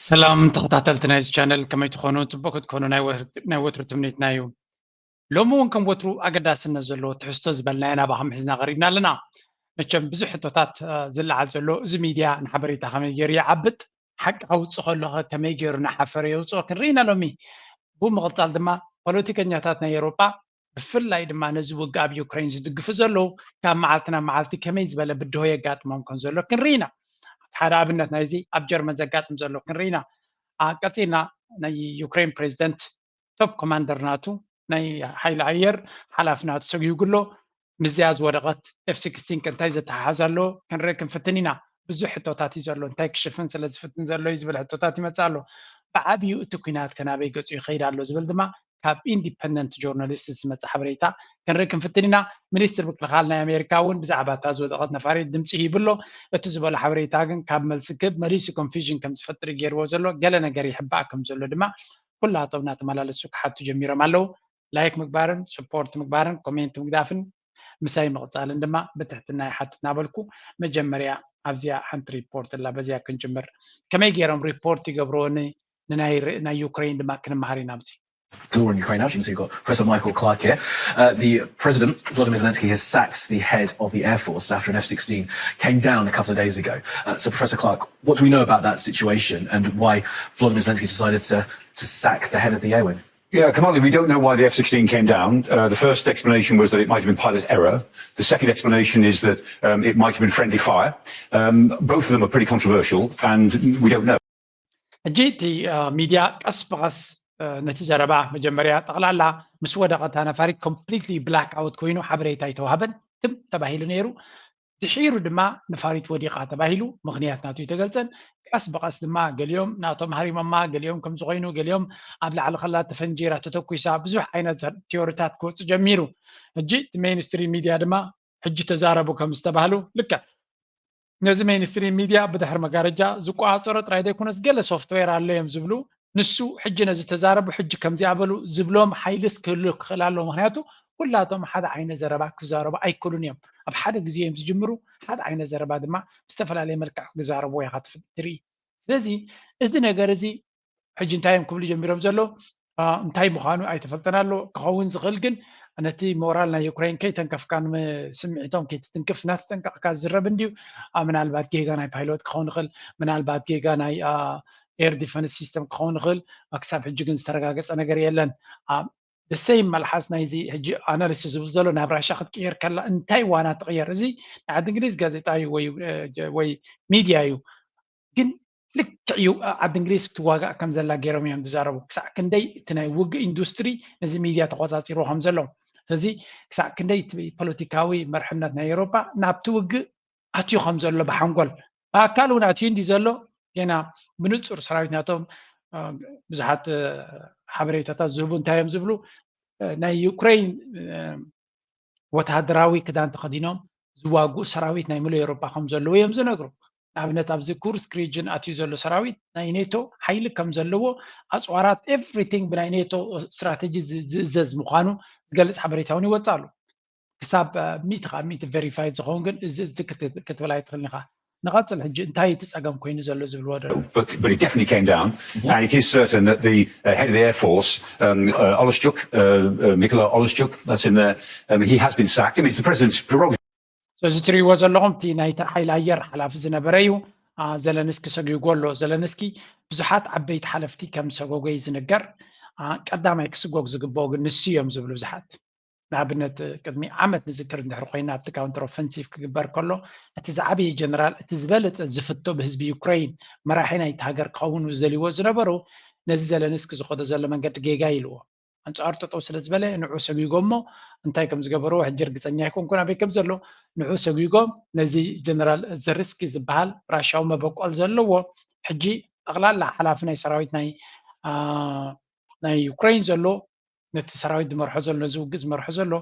ሰላም ተኸታተልቲ ናይዚ ቻነል፣ ከመይ ትኾኑ? ጽቡቅ ክትኮኑ ናይ ወትሩ ትምኒትና እዩ። ሎሚ እውን ከም ወትሩ ኣገዳስነት ዘለዎ ትሕዝቶ ዝበልናዮ ናባኹም ሒዝና ቀሪብና ኣለና። መቸም ብዙሕ ሕቶታት ዝለዓል ዘሎ፣ እዚ ሚድያ ንሓበሬታ ከመይ ገይሩ ይዓብጥ፣ ሓቂ ከውፅእ ከሎ ከ ከመይ ገይሩ እናሓፈረ የውፅኦ ክንርኢ ኢና ሎሚ። ብምቕፃል ድማ ፖለቲከኛታት ናይ ኤውሮጳ ብፍላይ ድማ ነዚ ውግእ ኣብ ዩክሬን ዝድግፉ ዘለዉ ካብ መዓልቲ ናብ መዓልቲ ከመይ ዝበለ ብድሆ የጋጥሞም ከም ዘሎ ክንርኢ ኢና። ሓደ ኣብነት ናይዚ ኣብ ጀርመን ዘጋጥም ዘሎ ክንርኢ ኢና። ቀፂልና ናይ ዩክሬን ፕሬዚደንት ቶፕ ኮማንደር ናቱ ናይ ሓይሊ ኣየር ሓላፊ ናቱ ሰጒጉ ኣሎ። ምስዚኣ ዝወደቐት ኤፍ ሲክስቲን ከ እንታይ ዘተሓሓዝ ኣሎ ክንርኢ ክንፍትን ኢና። ብዙሕ ሕቶታት እዩ ዘሎ። እንታይ ክሽፍን ስለ ዝፍትን ዘሎ እዩ ዝብል ሕቶታት ይመፅእ ኣሎ። ብዓብዩ እቲ ኲናት ከ ናበይ ገፁ ይኸይድ ኣሎ ዝብል ድማ ካብ ኢንዲፐንደንት ጆርናሊስት ዝመፅእ ሓበሬታ ክንርኢ ክንፍትን ኢና። ሚኒስትር ምክልኻል ናይ ኣሜሪካ እውን ብዛዕባ እታ ዝወደቐት ነፋሪት ድምፂ ሂቡ ኣሎ። እቲ ዝበሎ ሓበሬታ ግን ካብ መልሲ ክብ መሊሱ ኮንፊዥን ከም ዝፈጥር ገይርዎ ዘሎ፣ ገለ ነገር ይሕባእ ከም ዘሎ ድማ ኩላቶም እናተመላለሱ ክሓቱ ጀሚሮም ኣለዉ። ላይክ ምግባርን ስፖርት ምግባርን ኮሜንት ምግዳፍን ምሳይ ምቕፃልን ድማ ብትሕትና ይሓትት እናበልኩ፣ መጀመርያ ኣብዚኣ ሓንቲ ሪፖርት ኣላ፣ በዚኣ ክንጅምር። ከመይ ገይሮም ሪፖርት ይገብርዎ ን-፣ ንናይ ር-፣ ናይ ዩክሬን ድማ ክንመሃር ኢና ኣብዚ። It's all in Ukraine now. You can see you've got Professor Michael Clark here. Uh, the President, Volodymyr Zelensky, has sacked the head of the Air Force after an F sixteen came down a couple of days ago. Uh, so, Professor Clark, what do we know about that situation and why Volodymyr Zelensky decided to, to sack the head of the Air Wing? Yeah, Kamali, we don't know why the F sixteen came down. Uh, the first explanation was that it might have been pilot error. The second explanation is that um, it might have been friendly fire. Um, both of them are pretty controversial, and we don't know. ሕጂ እቲ ሚድያ ቀስ ብቐስ ነቲ ዘረባ መጀመርያ ጠቕላላ ምስ ወደቐታ ነፋሪት ኮምፕሊትሊ ብላክ ኣውት ኮይኑ ሓበሬታ ኣይተዋህበን፣ ትም ተባሂሉ ነይሩ። ድሒሩ ድማ ነፋሪት ወዲቓ ተባሂሉ ምኽንያት ናቱ ኣይተገልጸን። ቀስ ብቐስ ድማ ገሊኦም ናቶም ሃሪሞማ፣ ገሊኦም ከምዚ ኮይኑ፣ ገሊኦም ኣብ ላዕሊ ከላ ተፈንጂራ ተተኩሳ፣ ብዙሕ ዓይነት ቲዮሪታት ክወፅእ ጀሚሩ። ሕጂ እቲ ሜይንስትሪም ሚድያ ድማ ሕጂ ተዛረቡ ከም ዝተባህሉ ልክዕ ነዚ ሜይንስትሪም ሚድያ ብድሕሪ መጋረጃ ዝቆፃፀሮ ጥራይ ዘይኮነስ ገለ ሶፍትዌር ኣሎ እዮም ዝብሉ። ንሱ ሕጂ ነዚ ተዛረቡ ሕጂ ከምዚኣ በሉ ዝብሎም ሓይልስ ክህሉ ክኽእል ኣለዎ። ምክንያቱ ኩላቶም ሓደ ዓይነት ዘረባ ክዛረቡ ኣይክእሉን እዮም። ኣብ ሓደ ግዜ እዮም ዝጅምሩ። ሓደ ዓይነት ዘረባ ድማ ብዝተፈላለየ መልክዕ ክዛረብዎ ኢኻ ትርኢ። ስለዚ እዚ ነገር እዚ ሕጂ እንታይ እዮም ክብሉ ጀሚሮም ዘለዉ እንታይ ምዃኑ ኣይተፈልጠን ኣሎ። ክኸውን ዝኽእል ግን ነቲ ሞራል ናይ ዩክሬን ከይተንከፍካ፣ ስምዒቶም ከይትትንክፍ እናተጠንቀቕካ ዝዝረብ እንድዩ። ምናልባት ጌጋ ናይ ፓይሎት ክኸውን ይኽእል፣ ምናልባት ጌጋ ናይ ኤር ዲፈንስ ሲስተም ክኸውን ይኽእል። ክሳብ ሕጂ ግን ዝተረጋገፀ ነገር የለን። ደሰይም መልሓስ ናይዚ ሕጂ ኣናሊስት ዝብል ዘሎ ናብ ራሻ ክትቅየር ከላ እንታይ ዋና ትቕየር? እዚ ናይ ዓዲ እንግሊዝ ጋዜጣ እዩ ወይ ሚድያ እዩ። ግን ልክዕ እዩ ዓዲ እንግሊዝ ክትዋጋእ ከም ዘላ ገይሮም እዮም ዝዛረቡ። ክሳዕ ክንደይ እቲ ናይ ውግእ ኢንዱስትሪ ነዚ ሚድያ ተቆፃፂርዎ ከም ዘሎ። ስለዚ ክሳዕ ክንደይ እቲ ፖለቲካዊ መርሕነት ናይ ኤውሮጳ ናብቲ ውግእ ኣትዩ ከም ዘሎ ብሓንጎል ብኣካል እውን ኣትዩ እንዲ ዘሎ ገና ብንፁር ሰራዊት ናቶም ብዙሓት ሓበሬታታት ዝህቡ እንታይ እዮም ዝብሉ ናይ ዩክሬን ወተሃደራዊ ክዳን ተኸዲኖም ዝዋግኡ ሰራዊት ናይ ምሉእ ኤውሮጳ ከም ዘለዉ እዮም ዝነግሩ። ንኣብነት ኣብዚ ኩርስክ ሪጅን ኣትዩ ዘሎ ሰራዊት ናይ ኔቶ ሓይሊ ከም ዘለዎ ኣፅዋራት ኤቭሪቲንግ ብናይ ኔቶ ስትራተጂ ዝእዘዝ ምዃኑ ዝገልፅ ሓበሬታ እውን ይወፅእ ኣሎ። ክሳብ ሚእቲ ካብ ሚእቲ ቬሪፋይድ ዝኸውን ግን እዚ እዚ ክትብል ኣይትኽእልን ኢኻ። ንቐፅል ሕጂ እንታይ እቲ ፀገም ኮይኑ ዘሎ ዝብልዎ ዶ But, but it definitely came down, and it is certain that the uh, head of the Air Force, um, uh, Olashchuk, uh, uh, Mykola Olashchuk, that's in there, um, he has been sacked. I mean, it's the president's prerogative. እዚ ትሪእዎ ዘለኹም እቲ ናይ ሓይሊ ኣየር ሓላፊ ዝነበረ እዩ። ዘለንስኪ ሰጒጉ ኣሎ። ዘለንስኪ ብዙሓት ዓበይቲ ሓለፍቲ ከም ዝሰጎጎ እዩ ዝንገር። ቀዳማይ ክስጎግ ዝግብኦ ግን ንሱ እዮም ዝብሉ ብዙሓት። ንኣብነት ቅድሚ ዓመት ንዝክር እንድሕር ኮይና ኣብቲ ካውንተር ኦፈንሲቭ ክግበር ከሎ እቲ ዝዓበየ ጀነራል እቲ ዝበለፀ ዝፍቶ ብህዝቢ ዩክሬን መራሒ ናይቲ ሃገር ክኸውን ዝደልይዎ ዝነበሩ ነዚ ዘለንስኪ ዝኸዶ ዘሎ መንገዲ ጌጋ ኢልዎ። ኣንፃሩ ጠጠው ስለ ዝበለ ንዑ ሰጒጎሞ እንታይ ከም ዝገበርዎ ሕጂ እርግፀኛ ኣይኮንኩን ኣበይ ከም ዘሎ። ንዑ ሰጒጎም ነዚ ጀነራል ዘርስኪ ዝበሃል ራሻዊ መበቆል ዘለዎ ሕጂ ጠቕላላ ሓላፊ ናይ ሰራዊት ናይ ናይ ዩክሬን ዘሎ ነቲ ሰራዊት ዝመርሖ ዘሎ ነዚ ውግእ ዝመርሖ ዘሎ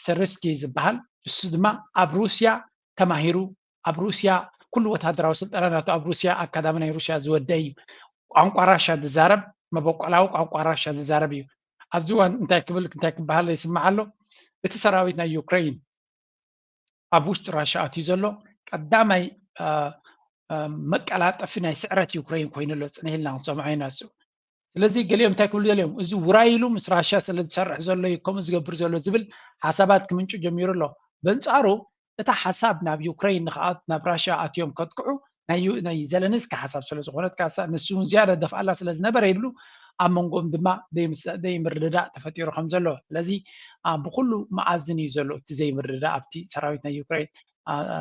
ሰርስኪ ዝበሃል እሱ ድማ ኣብ ሩስያ ተማሂሩ ኣብ ሩስያ ኩሉ ወታደራዊ ስልጠና ናቱ ኣብ ሩስያ ኣካዳሚ ናይ ሩስያ ዝወደ እዩ። ቋንቋ ራሻ ዝዛረብ መበቆላዊ ቋንቋ ራሻ ዝዛረብ እዩ። ኣብዚ እዋን እንታይ ክብል እንታይ ክበሃል ይስማዕ ኣሎ? እቲ ሰራዊት ናይ ዩክሬን ኣብ ውሽጢ ራሻ ኣትዩ ዘሎ ቀዳማይ መቀላጠፊ ናይ ስዕረት ዩክሬን ኮይኑ ኣሎ። ጽንሕ ኢልና ክንሰምዖ ኢና። እሱ ስለዚ ገሊኦም እንታይ ክብሉ ደልዮም፣ እዚ ውራይ ኢሉ ምስ ራሽያ ስለ ዝሰርሕ ዘሎ እዩ ከምኡ ዝገብር ዘሎ ዝብል ሓሳባት ክምንጩ ጀሚሩ ኣሎ። በንጻሩ እታ ሓሳብ ናብ ዩክሬን ንክኣ ናብ ራሽያ ኣትዮም ከጥቅዑ ናይ ዩ- ናይ ዘለንስኪ ሓሳብ ስለ ዝኾነት ካሳ ንሱ እውን ዝያዳ ደፍኣላ ስለ ዝነበረ ይብሉ፣ ኣብ መንጎኦም ድማ ዘይምርድዳእ ተፈጢሩ ከም ዘሎ። ስለዚ ብኩሉ መኣዝን እዩ ዘሎ እቲ ዘይምርድዳእ ኣብቲ ሰራዊት ናይ ዩክሬን።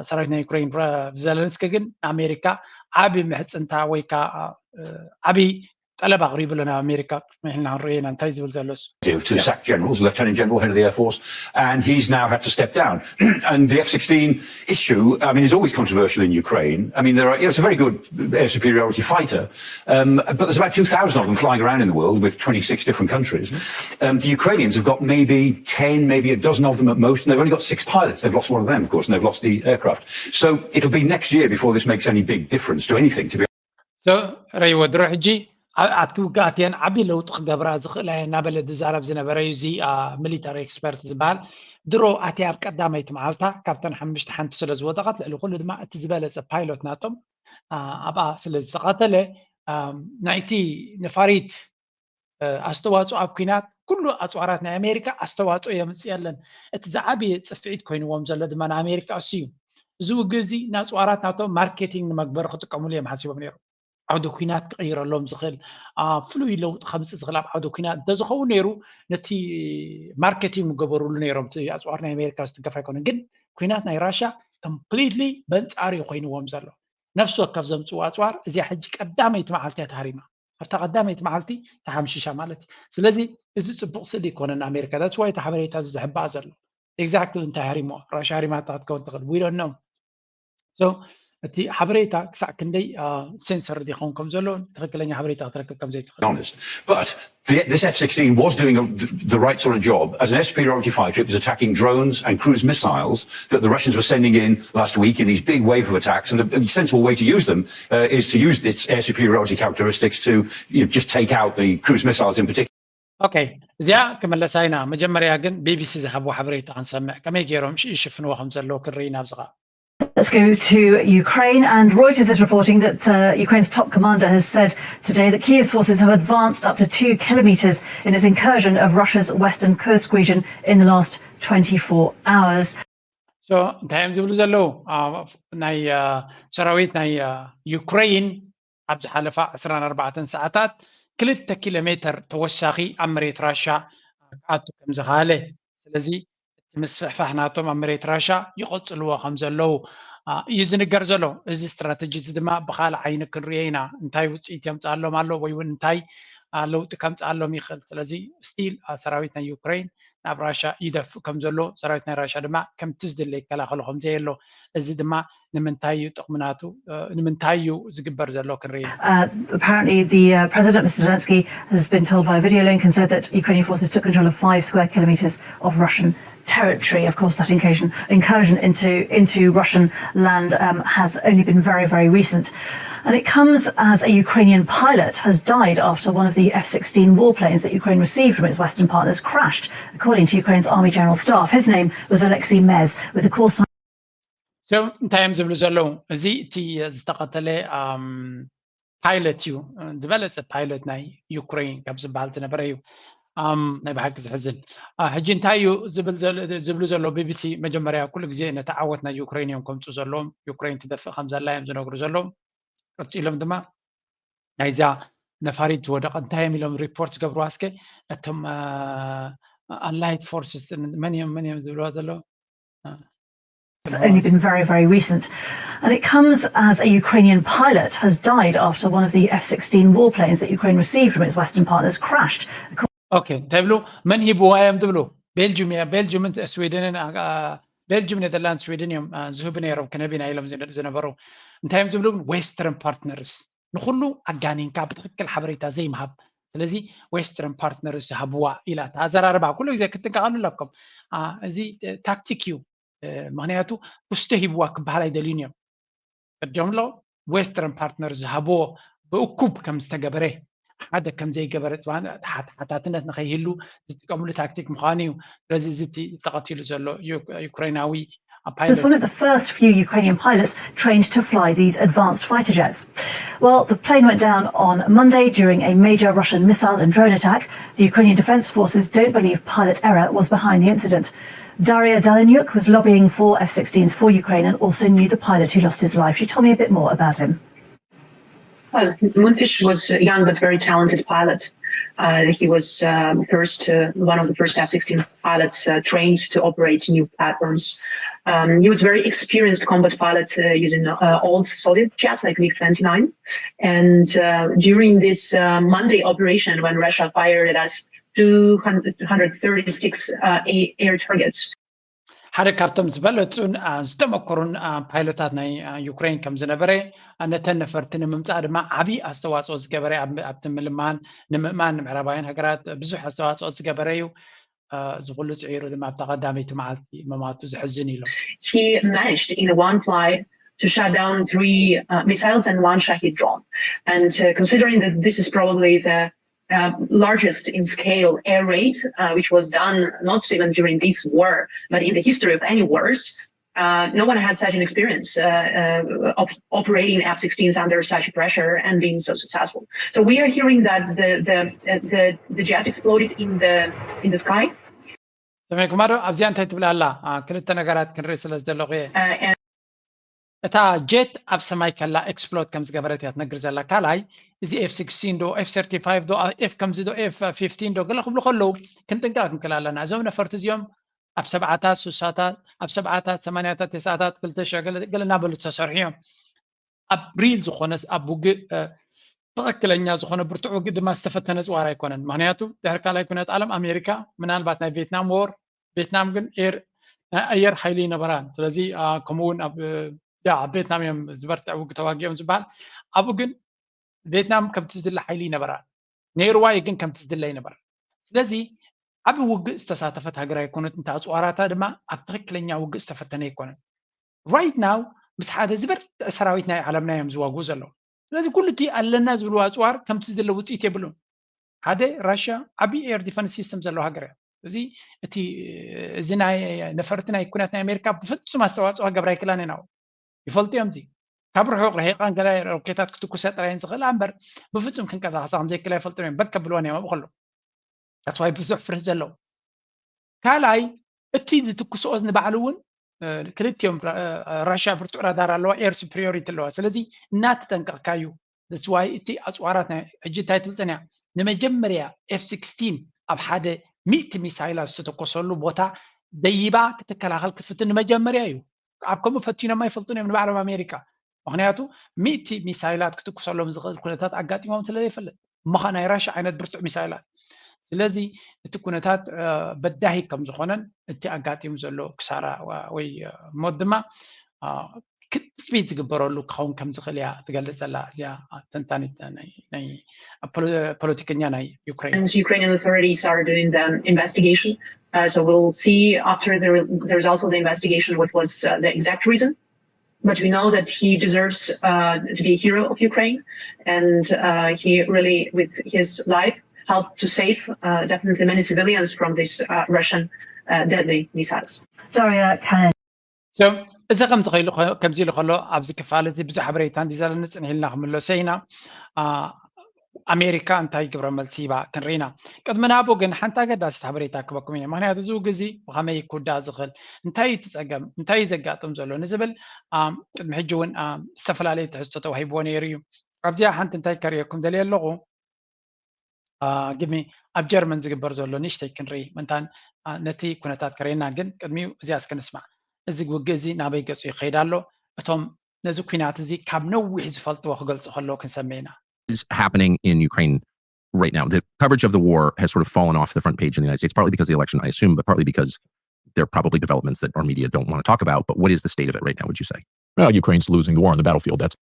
ሰራዊት ናይ ዩክሬን፣ ዘለንስኪ ግን ንኣሜሪካ ዓቢ ምሕፅንታ ወይ ከዓ ዓቢ ጠለብ ኣቕሪቡ ኣሎ ናብ ኣሜሪካ። ቅድሚ ሕልና ክንሪኦ ኢና እንታይ ዝብል ዘሎ እሱ። to sack generals, Lieutenant General, head of the Air Force, and he's now had to step down. And the F sixteen issue, I mean, is always controversial in Ukraine. I mean, there are, it's a very good air superiority fighter, um, but there's about two thousand of them flying around in the world with twenty-six different countries. Um, the Ukrainians have got maybe ten, maybe a dozen of them at most, and they've only got six pilots. They've lost one of them, of course, and they've lost the aircraft. So it'll be next year before this makes any big difference to anything, to be ረይወ ድሮ ሕጂ ኣብቲ ውግእ ኣትየን ዓቢ ለውጢ ክገብራ ዝኽእላ እየ እናበለ ዝዛረብ ዝነበረ እዩ። እዚ ሚሊታሪ ኤክስፐርት ዝበሃል ድሮ ኣትያ ኣብ ቀዳመይቲ መዓልታ ካብተን ሓሙሽተ ሓንቲ ስለ ዝወደቐት፣ ልዕሊ ኩሉ ድማ እቲ ዝበለጸ ፓይሎት ናቶም ኣብኣ ስለ ዝተቐተለ፣ ናይቲ ነፋሪት ኣስተዋፅኦ ኣብ ኲናት ኩሉ ኣፅዋራት ናይ ኣሜሪካ ኣስተዋፅኦ የምፅእ የለን። እቲ ዝዓበየ ፅፍዒት ኮይንዎም ዘሎ ድማ ንኣሜሪካ እሱ እዩ። እዚ ውግእ እዚ ንኣፅዋራት ናቶም ማርኬቲንግ ንመግበሪ ክጥቀምሉ እዮም ሓሲቦም ነይሮም። ዓውዲ ኲናት ክቕይረሎም ዝኽእል ፍሉይ ለውጢ ከምፅእ ዝኽእል ኣብ ዓውዲ ኲናት እንተዝኸውን ነይሩ ነቲ ማርኬቲንግ ምገበሩሉ ነይሮም። እቲ ኣፅዋር ናይ ኣሜሪካ ዝትንከፍ ኣይኮነን። ግን ኲናት ናይ ራሽያ ኮምፕሊትሊ በንፃር እዩ ኮይንዎም ዘሎ። ነፍሲ ወከፍ ዘምፅኡ ኣፅዋር እዚኣ ሕጂ ቀዳመይቲ መዓልቲ እያ ተሃሪማ። ኣብታ ቀዳመይቲ መዓልቲ ተሓምሺሻ ማለት እዩ። ስለዚ እዚ ፅቡቕ ስእሊ ይኮነን ኣሜሪካ። That's why እቲ ሓበሬታ እዚ ዝሕባእ ዘሎ። ኤግዛክትሊ እንታይ ሃሪሞ ራሽያ ሃሪማታ ክትከውን ትኽእል we don't know። So እቲ ሓበሬታ ክሳዕ ክንደይ ሴንሰር ይኸውን ከም ዘሎ ትኽክለኛ ሓበሬታ ክትረክብ ከም ዘይትኽእል። But the, this F sixteen was doing a, the right sort of job. As an air superiority fighter, it was attacking drones and cruise missiles that the Russians were sending in last week in these big wave of attacks. And a, a sensible way to use them uh, is to use its air superiority characteristics to you know, just take out the cruise missiles in particular. ኦኬ፣ እዚኣ ክመለሳ ኢና። መጀመርያ ግን ቢቢሲ ዝሃብዎ ሓበሬታ ክንሰምዕ፣ ከመይ ገይሮም ይሽፍንዎ ከም ዘለዉ ክንርኢ ኢና ኣብዚ ኸኣ። Let's go to Ukraine, and Reuters is reporting that uh, Ukraine's top commander has said today that Kiev's forces have advanced up to two kilometres in its incursion of Russia's western Kursk region in the last twenty-four hours. So እንታይ እዮም ዝብሉ ዘለዉ? ናይ ሰራዊት ናይ ዩክሬን ኣብ ዝሓለፋ ዕስራን ኣርባዕተን ሰዓታት ክልተ ኪሎ ሜትር ተወሳኺ ኣብ መሬት ራሻ ክኣቱ ከም ዝኸኣለ፣ ስለዚ እቲ ምስፍሕፋሕ ናቶም ኣብ መሬት ራሻ ይቐጽልዎ ከም ዘለዉ እዩ ዝንገር ዘሎ። እዚ ስትራተጂ እዚ ድማ ብኻልእ ዓይኒ ክንሪኦ ኢና፣ እንታይ ውፅኢት የምፅኣሎም ኣሎ ወይ እውን እንታይ ለውጢ ከምፅኣሎም ይኽእል። ስለዚ ስቲል ሰራዊት ናይ ዩክሬን ናብ ራሻ ይደፍእ ከም ዘሎ፣ ሰራዊት ናይ ራሻ ድማ ከምቲ ዝድለ ይከላኸሎ ከም ዘየሎ፣ እዚ ድማ ንምንታይ እዩ ጥቕሚ ናቱ፣ ንምንታይ እዩ ዝግበር ዘሎ ክንርኢ። Apparently the uh, president, Mr Zelensky, has been told via video link and said that Ukrainian forces took control of five square kilometres of Russian territory. Of course, that incursion, incursion into, into Russian land um, has only been very, very recent. And it comes as a Ukrainian pilot has died after one of the F sixteen warplanes that Ukraine received from its Western partners crashed, according to Ukraine's Army General Staff. His name was Alexei Mez, with the call sign. So እንታይ እዮም ዝብሉ ዘለዉ? እዚ እቲ ዝተቐተለ ፓይለት እዩ፣ ዝበለፀ ፓይለት ናይ ዩክሬን ካብ ዝበሃል ዝነበረ እዩ። ናይ ብሓቂ ዝሕዝን። ሕጂ እንታይ እዩ ዝብሉ ዘሎ ቢቢሲ? መጀመርያ ኩሉ ግዜ ነቲ ዓወት ናይ ዩክሬን እዮም ከምፁ ዘለዎም። ዩክሬን ትደፍእ ከም ዘላ እዮም ዝነግሩ ዘለዎም። ቀፂሎም ድማ ናይዛ ነፋሪት ዝወደቐ እንታይ እዮም ኢሎም ሪፖርት ዝገብርዋ? እስከ እቶም ኣላይት ፎርስስ መን እዮም መን እዮም ዝብልዋ ዘለዉ? It's only been very, very recent. And it comes as a Ukrainian pilot has died after one of the F sixteen warplanes that Ukraine received from its Western partners crashed. ኦኬ፣ እንታይ ይብሉ? መን ሂብዋ እዮም ትብሉ? ቤልጅም እያ። ቤልጅምን ስዊድንን፣ ቤልጅም፣ ኔዘርላንድ፣ ስዊድን እዮም ዝህቡ ነይሮም፣ ክነቢና ኢሎም ዝነበሩ። እንታይ እዮም ዝብሉ? ግን ዌስተርን ፓርትነርስ ንኩሉ ኣጋኒንካ ብትክክል ሓበሬታ ዘይምሃብ። ስለዚ ዌስተርን ፓርትነርስ ዝሃብዋ ኢላ ኣዘራርባ ኩሉ ግዜ ክትጥንቀቐሉ ኣለኩም። እዚ ታክቲክ እዩ። ምክንያቱ ውስተ ሂብዋ ክበሃል ኣይደልዩን እዮም። ቅድም ኣሎ ዌስተርን ፓርትነር ዝሃብዎ ብእኩብ ከም ዝተገበረ፣ ሓደ ከም ዘይገበረ፣ ሓታትነት ንከይህሉ ዝጥቀምሉ ታክቲክ ምዃኑ እዩ። ስለዚ እዚ ተቐቲሉ ዘሎ ዩክሬናዊ It was one of the first few Ukrainian pilots trained to fly these advanced fighter jets. Well, the plane went down on Monday during a major Russian missile and drone attack. The Ukrainian Defense Forces don't believe pilot error was behind the incident. Daria Dalenyuk was lobbying for F sixteens for Ukraine and also knew the pilot who lost his life. She told me a bit more about him. Well, Munfish was a young but very talented pilot. Uh, he was um, first uh, one of the first F sixteen pilots uh, trained to operate new platforms. Um, he was a very experienced combat pilot uh, using uh, old Soviet jets like MiG twenty-nine. And uh, during this uh, Monday operation, when Russia fired at us two hundred thirty-six uh, a- air targets, ሓደ ካብቶም ዝበለፁን ዝተመኮሩን ፓይለታት ናይ ዩክሬን ከም ዝነበረ፣ ነተን ነፈርቲ ንምምፃእ ድማ ዓብዪ ኣስተዋፅኦ ዝገበረ፣ ኣብቲ ምልማን ንምእማን ንምዕራባውያን ሃገራት ብዙሕ ኣስተዋፅኦ ዝገበረ እዩ። እዚ ኩሉ ፅዒሩ ድማ ኣብታ ቀዳመይቲ መዓልቲ ምማቱ ዘሕዝን ኢሎም። He managed in one flight to shut down three uh, missiles and one Shahed drone. And uh, considering that this is probably the uh, largest in scale air raid, uh, which was done not even during this war, but in the history of any wars. Uh, no one had such an experience uh, uh, of operating F sixteens under such pressure and being so successful. So we are hearing that the the the, the jet exploded in the in the sky. ሰሜን ኩማዶ ኣብዚኣ እንታይ ትብል ኣላ? ክልተ ነገራት ክንርኢ ስለ ዝደለኹ እየ። እታ ጀት ኣብ ሰማይ ከላ ኤክስፕሎድ ከም ዝገበረት እያ ትነግር ዘላ። ካልኣይ እዚ ኤፍ ሲክስቲን ዶ ኤፍ ሰርቲፋይቭ ዶ ኤፍ ከምዚ ዶ ኤፍ ፊፍቲን ዶ ገለ ክብሉ ከለዉ ክንጥንቀቕ ክንክእል ኣለና። እዞም ነፈርቲ እዚኦም ኣብ ሰብዓታት ሱሳታት ኣብ ሰብዓታት ሰማንያታት ተስዓታት ክልተ ሸ ገለ እናበሉ ዝተሰርሑ እዮም። ኣብ ሪል ዝኾነስ ኣብ ውግእ ትኽክለኛ ዝኾነ ብርቱዕ ውግእ ድማ ዝተፈተነ ፅዋር ኣይኮነን። ምክንያቱ ድሕሪ ካልኣይ ኩነት ዓለም ኣሜሪካ ምናልባት ናይ ቬትናም ዎር ቬትናም ግን ኤር ናይ ኣየር ሓይሊ ይነበራን። ስለዚ ከምኡውን ኣብ ያ ኣብ ቬትናም እዮም ዝበርትዕ ውግ ተዋጊኦም ዝበሃል። ኣብኡ ግን ቬትናም ከምቲ ዝድለ ሓይሊ ይነበራን። ነይርዋ እዩ ግን ከምቲ ዝድለ ይነበራን። ስለዚ ዓብ ውግእ ዝተሳተፈት ሃገር ኣይኮነት። እንተ ኣፅዋራታ ድማ ኣብ ትኽክለኛ ውግእ ዝተፈተነ ኣይኮነን። ራይት ናው ምስ ሓደ ዝበርትዕ ሰራዊት ናይ ዓለምና እዮም ዝዋግኡ ዘለዉ። ስለዚ ኩሉ እቲ ኣለና ዝብልዎ ኣፅዋር ከምቲ ዝድለ ውፅኢት የብሉን። ሓደ ራሽያ ዓብዪ ኤር ዲፈንስ ሲስተም ዘለዎ ሃገር እያ። እዚ እቲ እዚ ናይ ነፈርቲ ናይ ኩናት ናይ ኣሜሪካ ብፍፁም ኣስተዋፅኦ ክገብራ ኣይክእላን እየን። ይፈልጡ እዮም። እዚ ካብ ርሑቕ ርሒቓን ገለ ሮኬታት ክትኩሳ ጥራየን ዝኽእላ እምበር ብፍፁም ክንቀሳቐሳ ከም ዘይክእላ ይፈልጡ እዮም። በክ ከብልወን እዮም ኣብኡ ከለዉ። That's why ብዙሕ ፍርህ ዘለዉ። ካልኣይ እቲ ዝትኩስኦ ንባዕሉ እውን ክልቲኦም ራሽያ ብርቱዕ ራዳር ኣለዋ፣ ኤር ሱፕሪዮሪቲ ኣለዋ። ስለዚ እናተጠንቀቕካ እዩ። That's why እቲ ኣፅዋራት ናይ ሕጂ እንታይ ትብል ፀኒሓ ንመጀመርያ ኤፍ ሲክስቲን ኣብ ሓደ ሚእቲ ሚሳይላት ዝተተኮሰሉ ቦታ ደይባ ክትከላኸል ክትፍትን ንመጀመርያ እዩ። ኣብ ከምኡ ፈቲኖም ኣይፈልጡን እዮም ንባዕሎም ኣሜሪካ። ምክንያቱ ሚእቲ ሚሳይላት ክትኩሰሎም ዝኽእል ኩነታት ኣጋጢሞም ስለ ዘይፈልጥ እሞ ናይ ራሽያ ዓይነት ብርቱዕ ሚሳይላት። ስለዚ እቲ ኩነታት በዳሂ ከም ዝኾነን እቲ ኣጋጢሙ ዘሎ ክሳራ ወይ ሞት ድማ ክትፅቢት ዝግበረሉ ክኸውን ከም ዝኽእል እያ ትገልፅ ዘላ እዚኣ ተንታኒት ናይ ፖለቲከኛ ናይ ዩክሬን። Ukrainian authorities are doing the investigation. Uh, so we'll see after the, the results of the investigation what was uh, the exact reason. But we know that he deserves uh, to be a hero of Ukraine, and uh, he really, with his life, helped to save uh, definitely many civilians from these uh, Russian uh, deadly missiles. Daria Khan. So እዚ ከምዚ ኢሉ ከሎ ኣብዚ ክፋል እዚ ብዙሕ ሓበሬታ እንዲ ዘለኒ ፅንሕ ኢልና ክምለሶ ኢና። ኣሜሪካ እንታይ ግብረ መልሲ ሂባ ክንርኢ ኢና። ቅድሚ ናብኡ ግን ሓንቲ ኣገዳሲት ሓበሬታ ክበኩም እየ። ምክንያቱ እዚ ውግእ እዚ ብኸመይ ክውዳእ ዝኽእል፣ እንታይ እዩ እቲ ፀገም፣ እንታይ እዩ ዘጋጥም ዘሎ ንዝብል ቅድሚ ሕጂ እውን ዝተፈላለዩ ትሕዝቶ ተዋሂብዎ ነይሩ እዩ። ኣብዚኣ ሓንቲ እንታይ ከርእየኩም ደልየ ኣለኹ፣ ግድሚ ኣብ ጀርመን ዝግበር ዘሎ ንእሽተይ ክንርኢ ምእንታን ነቲ ኩነታት ከርእየና። ግን ቅድሚኡ እዚኣ እስከ ንስማዕ። እዚ ውግእ እዚ ናበይ ገፁ ይኸይድ ኣሎ? እቶም ነዚ ኲናት እዚ ካብ ነዊሕ ዝፈልጥዎ ክገልፁ ከለዉ ክንሰምዕ ኢና። Is happening in Ukraine right now. The coverage of the war has sort of fallen off the front page in the United States, partly because of the election, I assume, but partly because there are probably developments that our media don't want to talk about. But what is the state of it right now, would you say? Well, Ukraine's losing the war on the battlefield. That's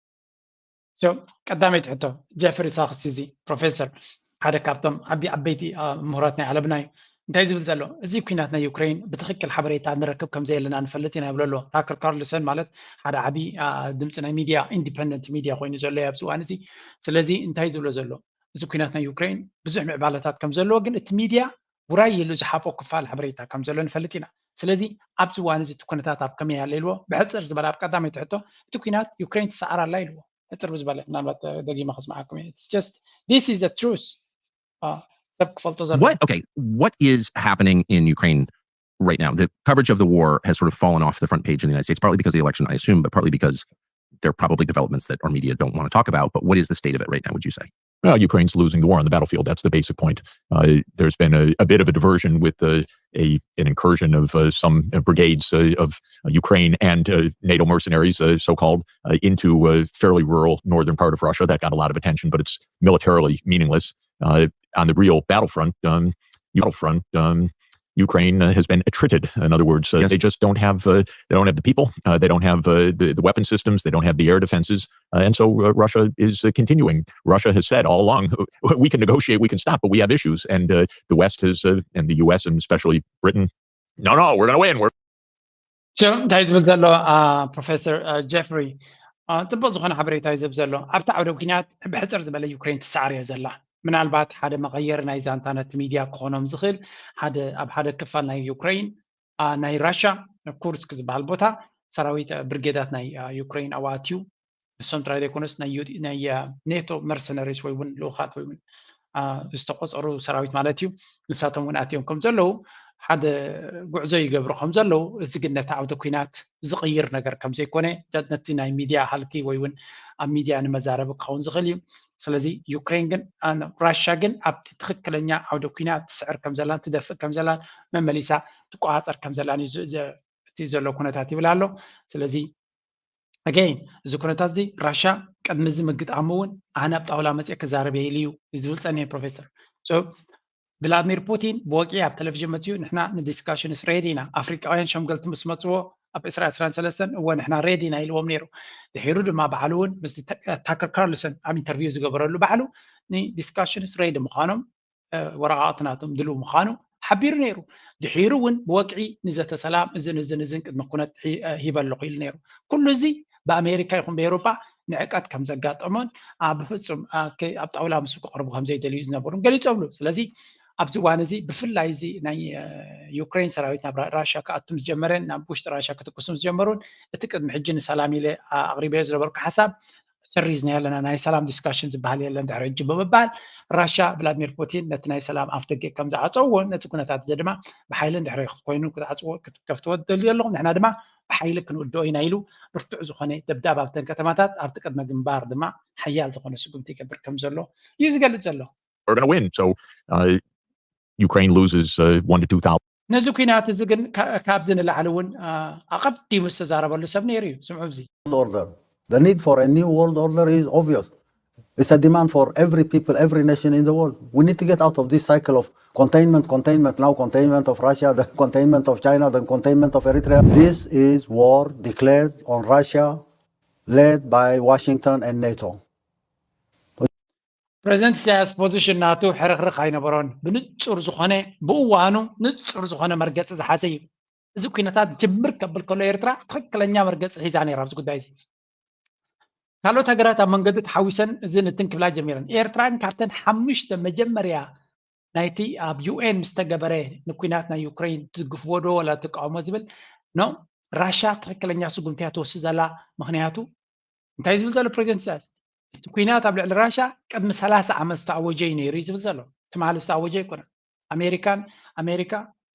So ቀዳመይቲ ሕቶ ጀፍሪ ሳክስ እዚ ፕሮፌሰር ሓደ ካብቶም ዓቢ ዓበይቲ ምሁራት ናይ ዓለምና እዩ። እንታይ ዝብል ዘሎ እዚ ኩናት ናይ ዩክሬን ብትኽክል ሓበሬታ ንረክብ ከም ዘየለና ንፈልጥ ኢና ይብሎ ኣሎ። ታክር ካርልሰን ማለት ሓደ ዓቢ ድምፂ ናይ ሚድያ ኢንዲፐንደንት ሚድያ ኮይኑ ዘሎ ኣብዚ እዋን እዚ። ስለዚ እንታይ ዝብሎ ዘሎ እዚ ኩናት ናይ ዩክሬን ብዙሕ ምዕባለታት ከም ዘለዎ ግን እቲ ሚድያ ውራይ ኢሉ ዝሓቦ ክፋል ሓበሬታ ከም ዘሎ ንፈልጥ ኢና። ስለዚ ኣብዚ እዋን እዚ እቲ ኩነታት ኣብ ከመይ ኣሎ ኢልዎ ብሕፅር ዝበለ ኣብ ቀዳመይቲ ሕቶ እቲ ኩናት ዩክሬን ትሰዓር ኣላ ኢልዎ። ሕፅር ብዝበለ ምናልባት ደጊመ ከስምዓኩም እየ። It's just this is the truth. ሰብ ክፈልጦ ዘለዎ What okay? What is happening in Ukraine right now? The coverage of the war has sort of fallen off the front page in the United States, partly because of the election, I assume, but partly because there are probably developments that our media don't want to talk about. But what is the state of it right now, would you say? Well, Ukraine's losing the war on the battlefield. That's the basic point. Uh, there's been a, a bit of a diversion with uh, a an incursion of uh, some uh, brigades uh, of uh, Ukraine and uh, NATO mercenaries, uh, so-called, uh, into a fairly rural northern part of Russia. That got a lot of attention, but it's militarily meaningless. Uh, on the real battlefront, um, battlefront, um, Ukraine uh, has been attrited. In other words, uh, Yes. they just don't have uh, they don't have the people, uh, they don't have uh, the, the weapon systems, they don't have the air defenses, uh, and so uh, Russia is uh, continuing. Russia has said all along, we can negotiate, we can stop, but we have issues. And uh, the West has, uh, and the U S and especially Britain, no, no, we're going to win. We're So እንታይ ዝብል ዘሎ ፕሮፌሰር ጀፍሪ? ጽቡቅ ዝኾነ ሓበሬታ እዩ ዝህብ ዘሎ። ኣብቲ ዓውደ ኩናት ብሕፅር ዝበለ ዩክሬን ትሰዓር እያ ዘላ። ምናልባት ሓደ መቐየሪ ናይ ዛንታ ነቲ ሚድያ ክኾኖም ዝኽእል ሓደ ኣብ ሓደ ክፋል ናይ ዩክሬን፣ ናይ ራሻ ኩርስክ ዝበሃል ቦታ ሰራዊት ብርጌዳት ናይ ዩክሬን ኣብኡ ኣትዩ። ንሶም ጥራይ ዘይኮነስ ናይ ኔቶ መርሰነሪስ ወይ እውን ልኡኻት ወይ እውን ዝተቆፀሩ ሰራዊት ማለት እዩ። ንሳቶም እውን ኣትዮም ከም ዘለዉ ሓደ ጉዕዞ ይገብሩ ከም ዘለዉ፣ እዚ ግን ነቲ ዓውደ ኩናት ዝቕይር ነገር ከም ዘይኮነ ነቲ ናይ ሚድያ ሃልኪ ወይ እውን ኣብ ሚድያ ንመዛረቢ ክኸውን ዝኽእል እዩ። ስለዚ ዩክሬን ግን ራሻ ግን ኣብቲ ትኽክለኛ ዓውደ ኩናት ትስዕር ከም ዘላን ትደፍእ ከም ዘላን መመሊሳ ትቆፃፀር ከም ዘላን እዩ እቲ ዘሎ ኩነታት ይብል ኣሎ። ስለዚ ኣገይን እዚ ኩነታት እዚ ራሻ ቅድሚ እዚ ምግጣሙ እውን ኣነ ኣብ ጣውላ መፅእ ክዛረብ የኢሉ እዩ ዝብል ፀኒሑ ፕሮፌሰር። ቭላድሚር ፑቲን ብወቂ ኣብ ቴሌቪዥን መፅኡ ንሕና ንዲስካሽንስ ሬዲ ኢና፣ ኣፍሪቃውያን ሸምገልቲ ምስ መፅዎ ኣብ ዕስራ ዕስራን ሰለስተን እወ ንሕና ሬዲ ኢና ኢልዎም ነይሩ። ድሒሩ ድማ ባዕሉ እውን ምስ ታከር ካርልሰን ኣብ ኢንተርቪው ዝገበረሉ ባዕሉ ንዲስካሽንስ ሬዲ ምዃኖም ወረቃቅቲ ናቶም ድልው ምዃኑ ሓቢሩ ነይሩ። ድሒሩ እውን ብወግዒ ንዘተ ሰላም እዝን እዝን እዝን ቅድመ ኩነት ሂበ ኣለኹ ኢሉ ነይሩ። ኩሉ እዚ ብኣሜሪካ ይኹን ብኤውሮጳ ንዕቀት ከም ዘጋጠሞን ብፍፁም ኣብ ጣውላ ምስ ክቐርቡ ከም ዘይደልዩ ዝነበሩን ገሊፆምሉ። ስለዚ ኣብዚ እዋን እዚ ብፍላይ እዚ ናይ ዩክሬን ሰራዊት ናብ ራሻ ክኣቱም ዝጀመረን ናብ ውሽጢ ራሻ ክትኩሱም ዝጀመሩን እቲ ቅድሚ ሕጂ ንሰላም ኢለ ኣቕሪበዮ ዝነበርኩ ሓሳብ ሰሪዝና ኣለና፣ ናይ ሰላም ዲስካሽን ዝበሃል የለን ድሕሪ ሕጂ ብምባል ራሻ ቭላድሚር ፑቲን ነቲ ናይ ሰላም ኣፍደገ ከም ዝዓፀውዎ ነቲ ኩነታት እዚ ድማ ብሓይሊ እንድሕሪ ኮይኑ ክትዓፅዎ ክትከፍትዎ ትደልዩ ኣለኹም፣ ንሕና ድማ ብሓይሊ ክንውድኦ ኢና ኢሉ ብርቱዕ ዝኾነ ደብዳብ ኣብተን ከተማታት ኣብቲ ቅድመ ግንባር ድማ ሓያል ዝኾነ ስጉምቲ ይገብር ከም ዘሎ እዩ ዝገልፅ ዘሎ። We're going to win. So uh, Ukraine loses uh, one to two thousand. ነዚ ኩናት እዚ ግን ካብዚ ንላዕሊ እውን ኣቐዲሙ ዝተዛረበሉ ሰብ ነይሩ እዩ። ስምዑ እዚ order. The need for a new world order is obvious. It's a demand for every people, every nation in the world. We need to get out of this cycle of containment, containment, now containment of Russia, then containment of China, then containment of Eritrea. This is war declared on Russia, led by Washington and NATO. ፕሬዚደንት ኢሳያስ ፖዚሽን ናቱ ሕርኽርኽ ኣይነበሮን። ብንጹር ዝኾነ ብእዋኑ ንጹር ዝኾነ መርገጺ ዝሓዘ እዩ። እዚ ኩነታት ጅምር ከብል ከሎ ኤርትራ ትኽክለኛ መርገጺ ሒዛ ነይራ ኣብዚ ጉዳይ እዚ። ካልኦት ሃገራት ኣብ መንገዲ ተሓዊሰን እዚ ንትን ክብላ ጀሚረን። ኤርትራ ግን ካብተን ሓሙሽተ መጀመርያ ናይቲ ኣብ ዩ ኤን ምስ ተገበረ ንኩናት ናይ ዩክሬን ትድግፍዎ ዶ ወላ ትቃወሞ ዝብል ኖ ራሻ ትኽክለኛ ስጉምቲ እያ ትወስድ ዘላ። ምኽንያቱ እንታይ ዝብል ዘሎ ፕሬዚደንት ኢሳያስ እቲ ኩናት ኣብ ልዕሊ ራሻ ቅድሚ ሰላሳ ዓመት ዝተኣወጀ እዩ ነይሩ እዩ ዝብል ዘሎ። ትማሊ ዝተኣወጀ ኣይኮነን። ኣሜሪካን ኣሜሪካ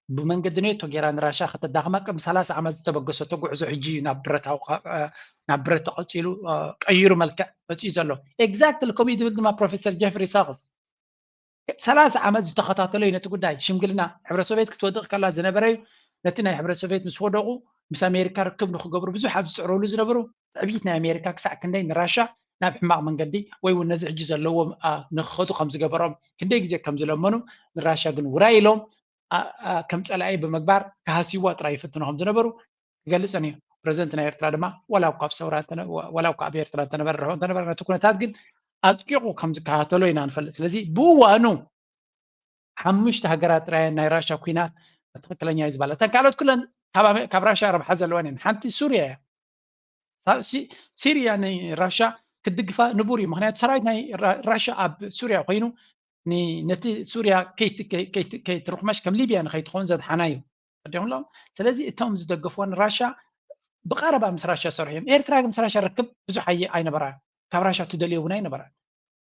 ብመንገዲ ኔቶ ጌራ ንራሻ ከተዳኽማ ቅድሚ ሰላሳ ዓመት ዝተበገሰቶ ጉዕዞ ሕጂ እዩ ናብ ብረታዊ ናብ ብረት ተቐፂሉ ቀይሩ መልክዕ መፅኡ ዘሎ። ኤግዛክትሊ ከምኡ እዩ ዝብል ድማ ፕሮፌሰር ጀፍሪ ሳክስ። ሰላሳ ዓመት ዝተኸታተሎ እዩ ነቲ ጉዳይ። ሽምግልና ሕብረ ሶቪየት ክትወድቕ ከላ ዝነበረ እዩ። ነቲ ናይ ሕብረ ሶቪየት ምስ ወደቑ ምስ ኣሜሪካ ርክብ ንክገብሩ ብዙሕ ኣብ ዝፅዕረሉ ዝነበሩ ትዕቢት ናይ ኣሜሪካ ክሳዕ ክንደይ ንራሻ ናብ ሕማቕ መንገዲ ወይ እውን ነዚ ሕጂ ዘለዎም ንክኸዱ ከም ዝገበሮም ክንደይ ግዜ ከም ዝለመኑ ንራሻ ግን ውራይ ኢሎም ከም ፀላኢ ብምግባር ክሃስይዋ ጥራይ ይፍትኑ ከም ዝነበሩ ክገልፅን እዩ። ፕረዚደንት ናይ ኤርትራ ድማ ዋላ እኳ ኣብ ሰውራ ዋላ እኳ ኣብ ኤርትራ እንተነበረ ርሑቕ እንተነበረ ነቲ ኩነታት ግን ኣጥቂቑ ከም ዝከታተሎ ኢና ንፈልጥ። ስለዚ ብእዋኑ ሓሙሽተ ሃገራት ጥራይ ናይ ራሻ ኩናት ትኽክለኛ እዩ ዝበላ። እተን ካልኦት ኩለን ካብ ራሻ ረብሓ ዘለወን እየን። ሓንቲ ሱርያ እያ። ሲርያ ንራሻ ክትድግፋ ንቡር እዩ። ምክንያቱ ሰራዊት ናይ ራሻ ኣብ ሱርያ ኮይኑ ነቲ ሱርያ ከይትርኽመሽ ከም ሊብያ ንከይትኸውን ዘድሓና እዩ። ተረዲኹም ኣለኹም። ስለዚ እቶም ዝደገፍዎ ንራሻ ብቐረባ ምስ ራሻ ዝሰርሑ እዮም። ኤርትራ ግን ምስ ራሻ ርክብ ብዙሕ ኣየ- ኣይነበራን፣ ካብ ራሻ ትደልዮ እውን ኣይነበራን።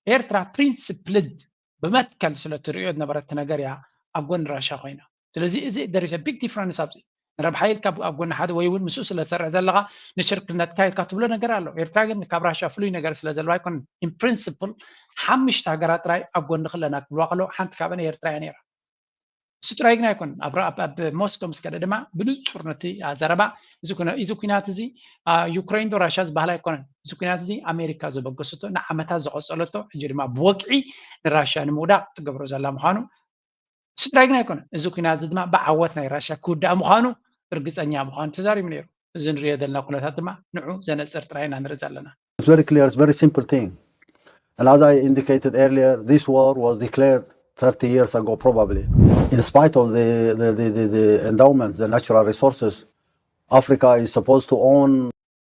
ኤርትራ ፕሪንስፕልድ ብመትከል ስለ ትርእዮ ዝነበረት ነገር እያ ኣብ ጎኒ ራሻ ኮይና። ስለዚ እዚ there is a big difference ኣብዚ። ንረብሓ ኢልካ ኣብ- ኣብ ጎኒ ሓደ ወይ እውን ምስኡ ስለ ትሰርሕ ዘለኻ ንሽርክነትካ ኢልካ ትብሎ ነገር ኣሎ። ኤርትራ ግን ካብ ራሻ ፍሉይ ነገር ስለ ዘለዋ ኣይኮነን። In principle ሓሙሽተ ሃገራት ጥራይ ኣብ ጎንኺ ኣለና ክብልዋ ከለዉ ሓንቲ ካብአን ኤርትራ እያ ነይራ። እሱ ጥራይ ግን ኣይኮነን። ኣብ ራ- ኣብ- ኣብ ሞስኮ ምስ ከደ ድማ ብንጹር ነቲ ዘረባ እዚ ኩነ- እዚ ኩናት እዚ ዩክሬን ዶ ራሻ ዝበሃል ኣይኮነን። እዚ ኩናት እዚ ኣሜሪካ ዘበገሰቶ ንዓመታት ዝቐጸለቶ ሕጂ ድማ ብወግዒ ንራሻ ንምውዳቕ ትገብሮ ዘላ ምዃኑ እሱ ጥራይ ግን ኣይኮነን። እዚ ኩናት እዚ ድማ ብዓወት ናይ ራሻ ክውዳእ ምዃኑ ርግጸኛ ምዃኑ ተዛሪቡ ነይሩ። እዚ ንሪኦ ዘለና ኩነታት ድማ ንዑ ዘነጽር ጥራይ ኢና ንርኢ ዘለና። It's very clear, it's very simple thing. And as I indicated earlier, this war was declared thirty years ago, probably. In spite of the, the, the, the, the endowments, the natural resources, Africa is supposed to own.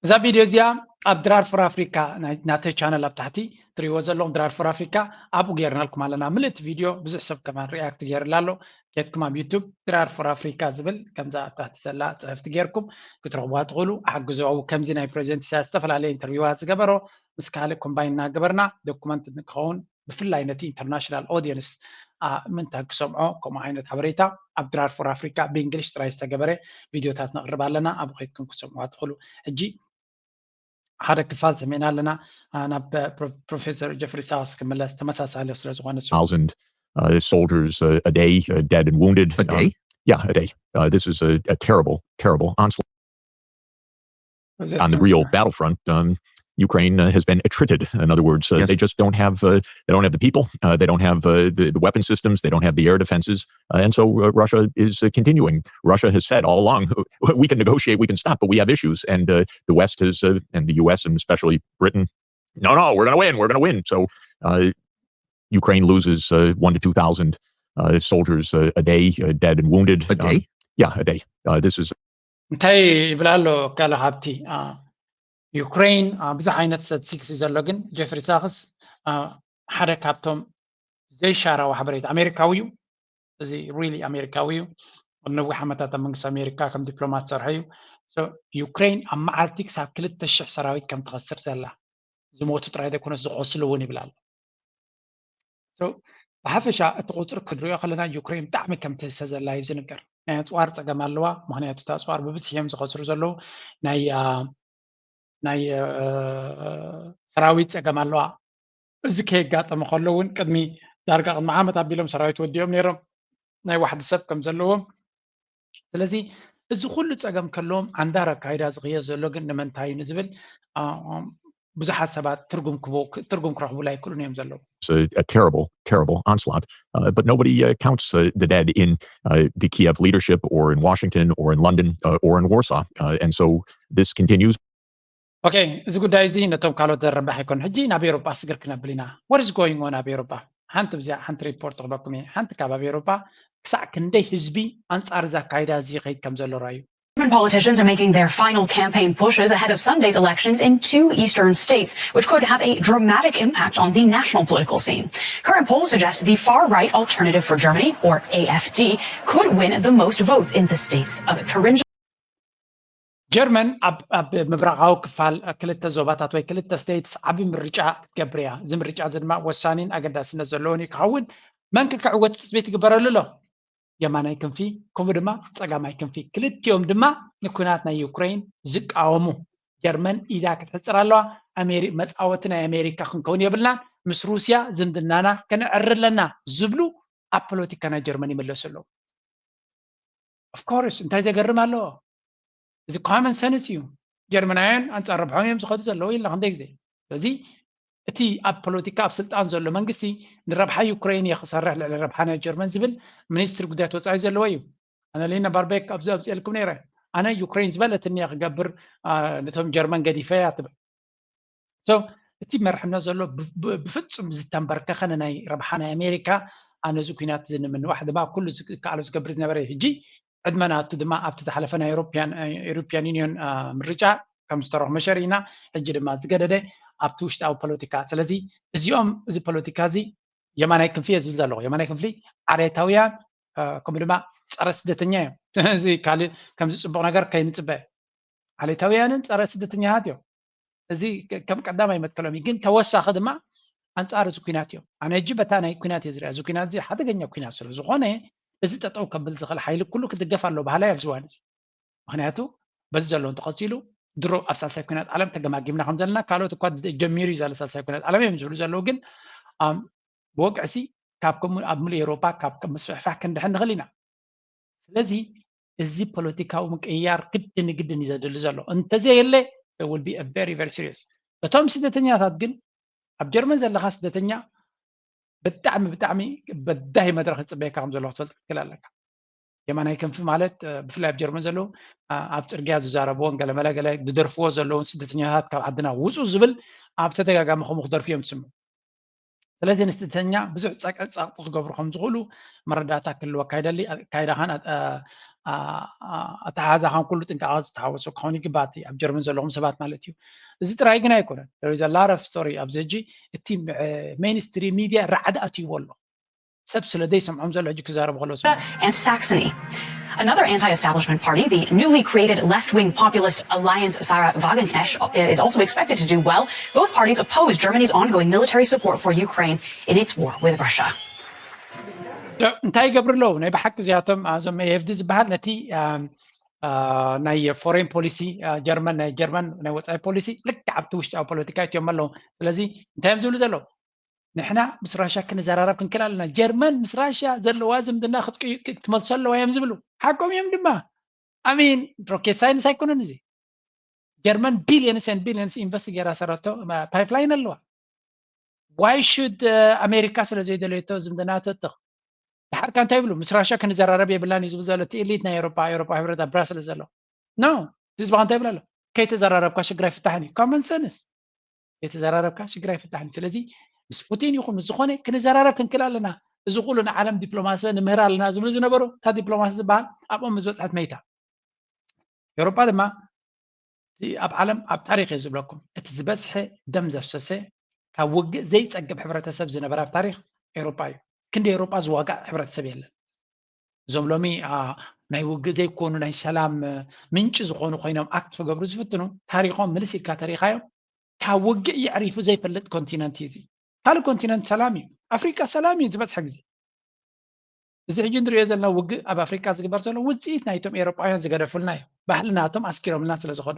እዛ ቪድዮ እዚኣ ኣብ ድራር ፎር ኣፍሪካ ናይ- ናተይ ቻነል ኣብ ታሕቲ ትሪእዎ ዘለኹም ድራር ፎር ኣፍሪካ ኣብኡ ገይርናልኩም ኣለና። ምልእቲ ቪድዮ ብዙሕ ሰብ ከማን ሪያክት ገይርላ ኣሎ። ኬድኩም ኣብ ዩቱብ ድራር ፎር ኣፍሪካ ዝብል ከምዛ ኣብ ታሕቲ ዘላ ፅሕፍቲ ገይርኩም ክትረኽቡዋ ትኽእሉ። ሓግዝዋ። ከምዚ ናይ ፕሬዚደንት ኢሳያስ ዝተፈላለየ ኢንተርቪዋት ዝገበሮ ምስ ካልእ ኮምባይን እናገበርና ዶኩመንት ንክኸውን ብፍላይ ነቲ ኢንተርናሽናል ኦዲየንስ ምንታይ ክሰምዖ ከምኡ ዓይነት ሓበሬታ ኣብ ድራር ፎር ኣፍሪካ ብእንግሊሽ ጥራይ ዝተገበረ ቪድዮታት ነቕርብ ኣለና። ኣብኡ ከይድኩም ክሰምዑዋ ትኽእሉ። ሕጂ ሓደ ክፋል ሰሚዕና ኣለና። አ፣ ናብ ፕሮ- ፕሮፌሰር ጀፍሪ ሳክስ ክምለስ ተመሳሳሊ ስለ ዝኾነ እሱ። thousand uh, soldiers uh, a day uh, dead and wounded. A day? Um, yeah, a day. Uh, this is a, a terrible, terrible onslaught. እዚ On the real battlefront, um, Ukraine uh, has been attrited. In other words, uh, Yes. they just don't have uh, they don't have the people. Uh, they don't have uh, the, the weapon systems. They don't have the air defenses. Uh, and so uh, Russia is uh, continuing. Russia has said all along, we can negotiate, we can stop, but we have issues. And uh, the West has, uh, and the U S and especially Britain, no, no, we're going to win. We're going to win. So uh, Ukraine loses uh, one to two thousand uh, soldiers uh, a day, uh, dead and wounded. A day? Um, yeah, a day. Uh, this is እንታይ ይብል ኣሎ ካለ ሃብቲ? አ፣ ዩክሬን አ፣ ብዙሕ ዓይነት ስታቲስቲክስ እዩ ዘሎ፣ ግን ጀፍሪ ሳክስ አ፣ ሓደ ካብቶም ዘይሻራዊ ሓበሬታ ኣሜሪካዊ እዩ። እዚ ሪሊ ኣሜሪካዊ እዩ። ኣብ ነዊሕ ዓመታት ኣብ መንግስቲ ኣሜሪካ ከም ዲፕሎማት ዝሰርሐ እዩ። ሶ፣ ዩክሬን ኣብ መዓልቲ ክሳብ ክልተ ሽሕ ሰራዊት ከም ትኸስር ዘላ ዝሞቱ ጥራይ ዘይኮነስ ዝቆስሉ እውን ይብል ኣሎ። ሶ፣ ብሓፈሻ እቲ ቁፅሪ ክንሪኦ ከለና ዩክሬን ብጣዕሚ ከም ትህሰ ዘላ እዩ ዝንገር። ናይ ኣፅዋር ፀገም ኣለዋ። ምክንያቱ እቲ ኣፅዋር ብብዝሒ እዮም ዝኸስሩ ዘለዉ። ናይ አ፣ ናይ አ፣ ሰራዊት ፀገም ኣለዋ። እዚ ከየጋጠመ ከሎ እውን ቅድሚ ዳርጋ ቅድሚ ዓመት ኣቢሎም ሰራዊት ወዲኦም ነይሮም ናይ ዋሕዲ ሰብ ከም ዘለዎም። ስለዚ እዚ ኩሉ ፀገም ከለዎም ኣንዳር ኣካይዳ ዝኽየድ ዘሎ ግን ንምንታይ እዩ ንዝብል አ፣ ብዙሓት ሰባት ትርጉም ክቦ- ትርጉም ክረኽቡሉ ኣይክእሉን እዮም ዘለዉ። It's a, a terrible, terrible onslaught. Uh, but nobody uh, counts uh, the dead in uh, the Kiev leadership or in Washington or in London uh, or in Warsaw. Uh, and so this continues. ኦኬ፣ እዚ ጉዳይ እዚ ነቶም ካልኦት ዘረባሕ ኣይኮን። ሕጂ ናብ ኤሮጳ ስግር ክነብል ኢና። What is going on ኣብ ኤሮጳ? ሓንቲ ብዚኣ ሓንቲ ሪፖርት ክበኩም እየ። ሓንቲ ካብ ኣብ ኤሮጳ ክሳዕ ክንደይ ህዝቢ ኣንጻር እዚ ኣካይዳ እዚ ይኸይድ ከም ዘሎ ራዩ። German politicians are making their final campaign pushes ahead of Sunday's elections in two eastern states, which could have a dramatic impact on the national political scene. Current polls suggest the far right Alternative for Germany, or A F D, could win the most votes in the states of Thuringia. ጀርመን ኣብ ኣብ ምብራቓዊ ክፋል ክልተ ዞባታት ወይ ክልተ ስቴትስ ዓቢ ምርጫ ክትገብር እያ። እዚ ምርጫ እዚ ድማ ወሳኒን ኣገዳስነት ዘለዎን እዩ ክኸውን። መን ክዕወት ትፅቢት ይግበረሉ ኣሎ? የማናይ ክንፊ ከምኡ ድማ ፀጋማይ ክንፊ። ክልቲኦም ድማ ንኩናት ናይ ዩክሬን ዝቃወሙ። ጀርመን ኢዳ ክትሕፅር ኣለዋ። ኣሜሪ መፃወቲ ናይ ኣሜሪካ ክንከውን የብልናን። ምስ ሩስያ ዝምድናና ከነዕሪ ኣለና ዝብሉ ኣብ ፖለቲካ ናይ ጀርመን ይምለሱ ኣለዉ። ኦፍኮርስ እንታይ ዘገርም ኣለዎ? እዚ ኮመን ሰንስ እዩ። ጀርመናውያን ኣንፃር ረብሖም እዮም ዝኸዱ ዘለዉ ኢልና ክንደይ ግዜ። ስለዚ እቲ ኣብ ፖለቲካ ኣብ ስልጣን ዘሎ መንግስቲ ንረብሓ ዩክሬን እየ ክሰርሕ ልዕሊ ረብሓ ናይ ጀርመን ዝብል ሚኒስትሪ ጉዳያት ወፃኢ ዘለዎ እዩ። ኣነሊና ባርቤክ ኣብዚ ኣምፅኤልኩም ነይረ። ኣነ ዩክሬን ዝበለትኒ እየ ክገብር አ፣ ነቶም ጀርመን ገዲፈ እያ ትብል። ሶ እቲ መርሕነት ዘሎ ብ- ብ- ብፍፁም ዝተንበርከኸ ንናይ ረብሓ ናይ ኣሜሪካ አ፣ ነዚ ኩናት እዚ ንምንዋሕ ድማ ኩሉ ዝከኣሎ ዝገብር ዝነበረ እዩ። ሕጂ ዕድመ ናቱ ድማ ኣብቲ ዝሓለፈ ናይ ኤሮፕያን ኤሮፕያን ዩኒዮን አ፣ ምርጫ ከም ዝተረኽመ ሸሪእና። ሕጂ ድማ ዝገደደ ኣብቲ ውሽጣዊ ፖለቲካ። ስለዚ እዚኦም እዚ ፖለቲካ እዚ የማናይ ክንፊ እየ ዝብል ዘለኹ። የማናይ ክንፊ ዓሌታውያን አ፣ ከምኡ ድማ ፀረ ስደተኛ እዮም። እዚ ካልእ ከምዚ ጽቡቕ ነገር ከይንጽበ። ዓሌታውያንን ጸረ ስደተኛታት እዮም። እዚ ከም ቀዳማይ መትከሎም እዩ። ግን ተወሳኺ ድማ ኣንጻር እዚ ኩናት እዮም። ኣነ ሕጂ በታ ናይ ኩናት እየ ዝሪኣ። እዚ ኩናት እዚ ሓደገኛ ኩናት ስለ ዝኾነ እዚ ጠጠው ከብል ዝኽእል ሓይሊ ኩሉ ክድገፍ ኣለዎ በሃላይ ኣብዚ እዋን እዚ። ምኽንያቱ በዚ ዘሎ እንተቐጺሉ ድሮ ኣብ ሳልሳይ ኩናት ዓለም ተገማጊምና ከም ዘለና ካልኦት እኳ ጀሚሩ እዩ ዘሎ ሳልሳይ ኩናት ዓለም እዮም ዝብሉ ዘለዉ። ግን ብወግዕሲ ካብ ኣብ ሙሉእ ኤውሮፓ ካብ ምስፍሕፋሕ ክንድሕን ንኽእል ኢና። ስለዚ እዚ ፖለቲካዊ ምቅይያር ግድን ግድን እዩ ዘድሊ ዘሎ። እንተዘየለ will be very very serious። እቶም ስደተኛታት ግን ኣብ ጀርመን ዘለኻ ስደተኛ ብጣዕሚ ብጣዕሚ በዳሂ መድረኽ ዝፅበየካ ከም ዘሎ ክትፈልጥ ክትክእል ኣለካ። የማናይ ክንፊ ማለት ብፍላይ ኣብ ጀርመን ዘለዉ ኣብ ፅርግያ ዝዛረብዎን ገለመለ ገለ ዝደርፍዎ ዘለውን ስደተኛታት ካብ ዓድና ውፁ ዝብል ኣብ ተደጋጋሚ ከምኡ ክደርፉ እዮም ትስምዑ። ስለዚ ንስደተኛ ብዙሕ ፀቅጢ ክገብሩ ከም ዝኽእሉ መረዳእታ ክህልወካ ይደሊ። ኣካይዳኻን ኣተሓሕዛኻን ኩሉ ጥንቃቐ ዝተሓወሶ ክኸውን ይግባእ። ኣብ ጀርመን ዘለኹም ሰባት ማለት እዩ። እዚ ጥራይ ግን ኣይኮነን። There is a lot of story ኣብዚ ሕጂ እቲ mainstream media ራዕዲ ኣትይዎ ኣሎ። ሰብ ስለ ዘይሰምዖም ዘሎ ሕጂ ክዛረቡ ከለዉ and Saxony. Another anti-establishment party, the newly created left-wing populist Alliance Sarah Wagenknecht, is also expected to do well. Both parties oppose Germany's ongoing military support for Ukraine in its war with Russia. እንታይ ይገብሩ ኣለዉ? ናይ ብሓቂ እዚኣቶም እዞም AFD ዝበሃል ነቲ ናይ foreign policy ጀርመን ናይ ጀርመን ናይ ወፃኢ policy ልክዕ ኣብቲ ውሽጣዊ ፖለቲካ እትዮም ኣለዉ። ስለዚ እንታይ እዮም ዝብሉ ዘለዉ? ንሕና ምስ ራሻ ክንዘራረብ ክንክእል ኣለና። ጀርመን ምስ ራሻ ዘለዋ ዝምድና ክትመልሶ ኣለዋ እዮም ዝብሉ። ሓቆም እዮም ድማ። I mean rocket science ኣይኮነን እዚ። ጀርመን billions and billions invest ገይራ ዝሰረቶ pipeline ኣለዋ። Why should ኣሜሪካ ስለ ዘይደለየቶ ዝምድና ተትኽ? ድሓርካ እንታይ ይብሉ? ምስ ራሻ ክንዘራረብ የብላን እዩ ዝብል ዘሎ እቲ elite ናይ ኤውሮፓ፣ ኤውሮፓ ሕብረት ኣብ ብራስለስ ዘሎ። No፣ ህዝብኻ እንታይ ይብል ኣሎ? ከይተዘራረብካ ሽግር ኣይፍታሕን እዩ። Common sense። ከይተዘራረብካ ሽግር ኣይፍታሕን እዩ። ስለዚ ምስ ፑቲን ይኹን ምስ ዝኾነ ክንዘራረብ ክንክእል ኣለና። እዚ ኩሉ ንዓለም ዲፕሎማሲ ንምህር ኣለና ዝብሉ ዝነበሩ እታ ዲፕሎማሲ ዝበሃል ኣብኦም ምስ በፅሐት መይታ። ኤውሮፓ ድማ ኣብ ዓለም ኣብ ታሪኽ እየ ዝብለኩም እቲ ዝበዝሐ ደም ዘፍሰሰ ካብ ውግእ ዘይፀግብ ሕብረተሰብ ዝነበረ ኣብ ታሪኽ ኤውሮፓ እዩ። ክንዲ ኤውሮፓ ዝዋጋእ ሕብረተሰብ የለን። እዞም ሎሚ ናይ ውግእ ዘይኮኑ ናይ ሰላም ምንጪ ዝኾኑ ኮይኖም ኣክት ክገብሩ ዝፍትኑ ታሪኾም ምልስ ኢልካ ተሪኻዮም ካብ ውግእ የዕሪፉ ዘይፈልጥ ኮንቲነንት እዩ እዚ። ካልእ ኮንቲነንት ሰላም እዩ። ኣፍሪቃ ሰላም እዩ ዝበዝሐ ግዜ። እዚ ሕጂ ንሪኦ ዘለና ውግእ ኣብ ኣፍሪቃ ዝግበር ዘሎ ውፅኢት ናይቶም ኤውሮጳውያን ዝገደፉልና እዩ። ባህልናቶም ኣስኪሮምልና ስለ ዝኸዱ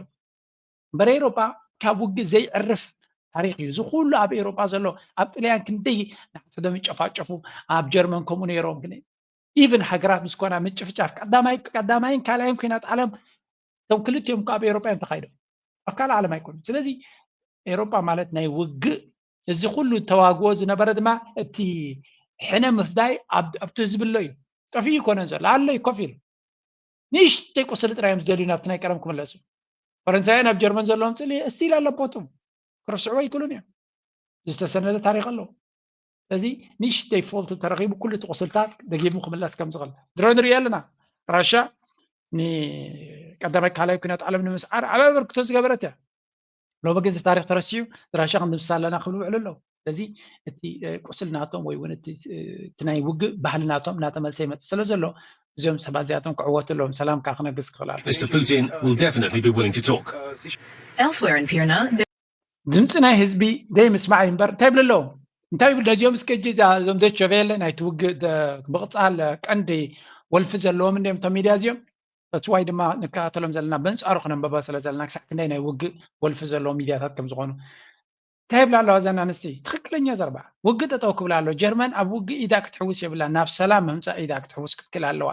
እምበር ኤውሮጳ ካብ ውግእ ዘይዕርፍ ታሪኽ እዩ። እዚ ኩሉ ኣብ ኤውሮጳ ዘሎ ኣብ ጥልያን ክንደይ ንሓድሕዶም ይጨፋጨፉ፣ ኣብ ጀርመን ከምኡ ነይሮም። ግን ኢቭን ሃገራት ምስ ኮና ምጭፍጫፍ ቀዳማይ ቀዳማይን ካልኣይን ኩናት ዓለም እቶም ክልቲኦም እኮ ኣብ ኤውሮጳ እዮም ተኻይዶም፣ ኣብ ካልእ ዓለም ኣይኮኑን። ስለዚ ኤውሮጳ ማለት ናይ ውግእ እዚ ኩሉ ተዋግኦ ዝነበረ ድማ እቲ ሕነ ምፍዳይ ኣብቲ ህዝቢ ኣሎ እዩ። ጠፊኡ ይኮነን ዘሎ ኣሎ እዩ ኮፍ ኢሉ ንእሽተይ ቁስሊ ጥራይ እዮም ዝደልዩ ናብቲ ናይ ቀደም ክምለሱ። ፈረንሳውያን ኣብ ጀርመን ዘለዎም ፅልኢ እስቲል ኣለቦትም ክርስዕዎ ኣይክሉን እዮም። ዝተሰነደ ታሪክ ኣለዎ። ስለዚ ንእሽተይ ፎልት ተረኪቡ ኩሉ እቲ ቁስልታት ደጊሙ ክምለስ ከም ዝኽእል ድሮ ንሪኦ ኣለና። ራሻ ንቀዳማይ ካልኣይ ኩናት ዓለም ንምስዓር ዓብ ኣበርክቶ ዝገበረት እያ። ሎሚ ግን እዚ ታሪክ ተረሲዑ ራሻ ክንድምስሳ ኣለና ክብሉ ውዕሉ ኣለዉ። ስለዚ እቲ ቁስል ናቶም ወይ እውን እቲ ናይ ውግእ ባህሊ ናቶም እናተመልሰ ይመፅእ ስለ ዘሎ እዚኦም ሰባት እዚኣቶም ክዕወቱ ኣለዎም። ሰላም ከዓ ክነግስ ክኽእል ኣሎ። Mr Putin will definitely be willing to talk. Elsewhere in Pirna, ድምፂ ናይ ህዝቢ ደይ ምስማዕ እዩ እምበር እንታይ ይብሉ ኣለዎም? እንታይ ይብሉ ነዚኦም እስከ እጂ እዞም ዶቸ ቬለ ናይቲ ውግእ ምቕፃል ቀንዲ ወልፊ ዘለዎም እንዲኦም እቶም ሚድያ እዚኦም። በቲ ዋይ ድማ ንከታተሎም ዘለና በንፃሩ ክነንበቦ ስለ ዘለና ክሳዕ ክንደይ ናይ ውግእ ወልፊ ዘለዎም ሚድያታት ከም ዝኾኑ እንታይ ይብላ ኣለዋ እዘን ኣንስቲ? ትኽክለኛ ዘረባ። ውግእ ጠጠው ክብል ኣለዎ። ጀርመን ኣብ ውግእ ኢዳ ክትሕውስ የብላን። ናብ ሰላም ምምፃእ ኢዳ ክትሕውስ ክትክእል ኣለዋ።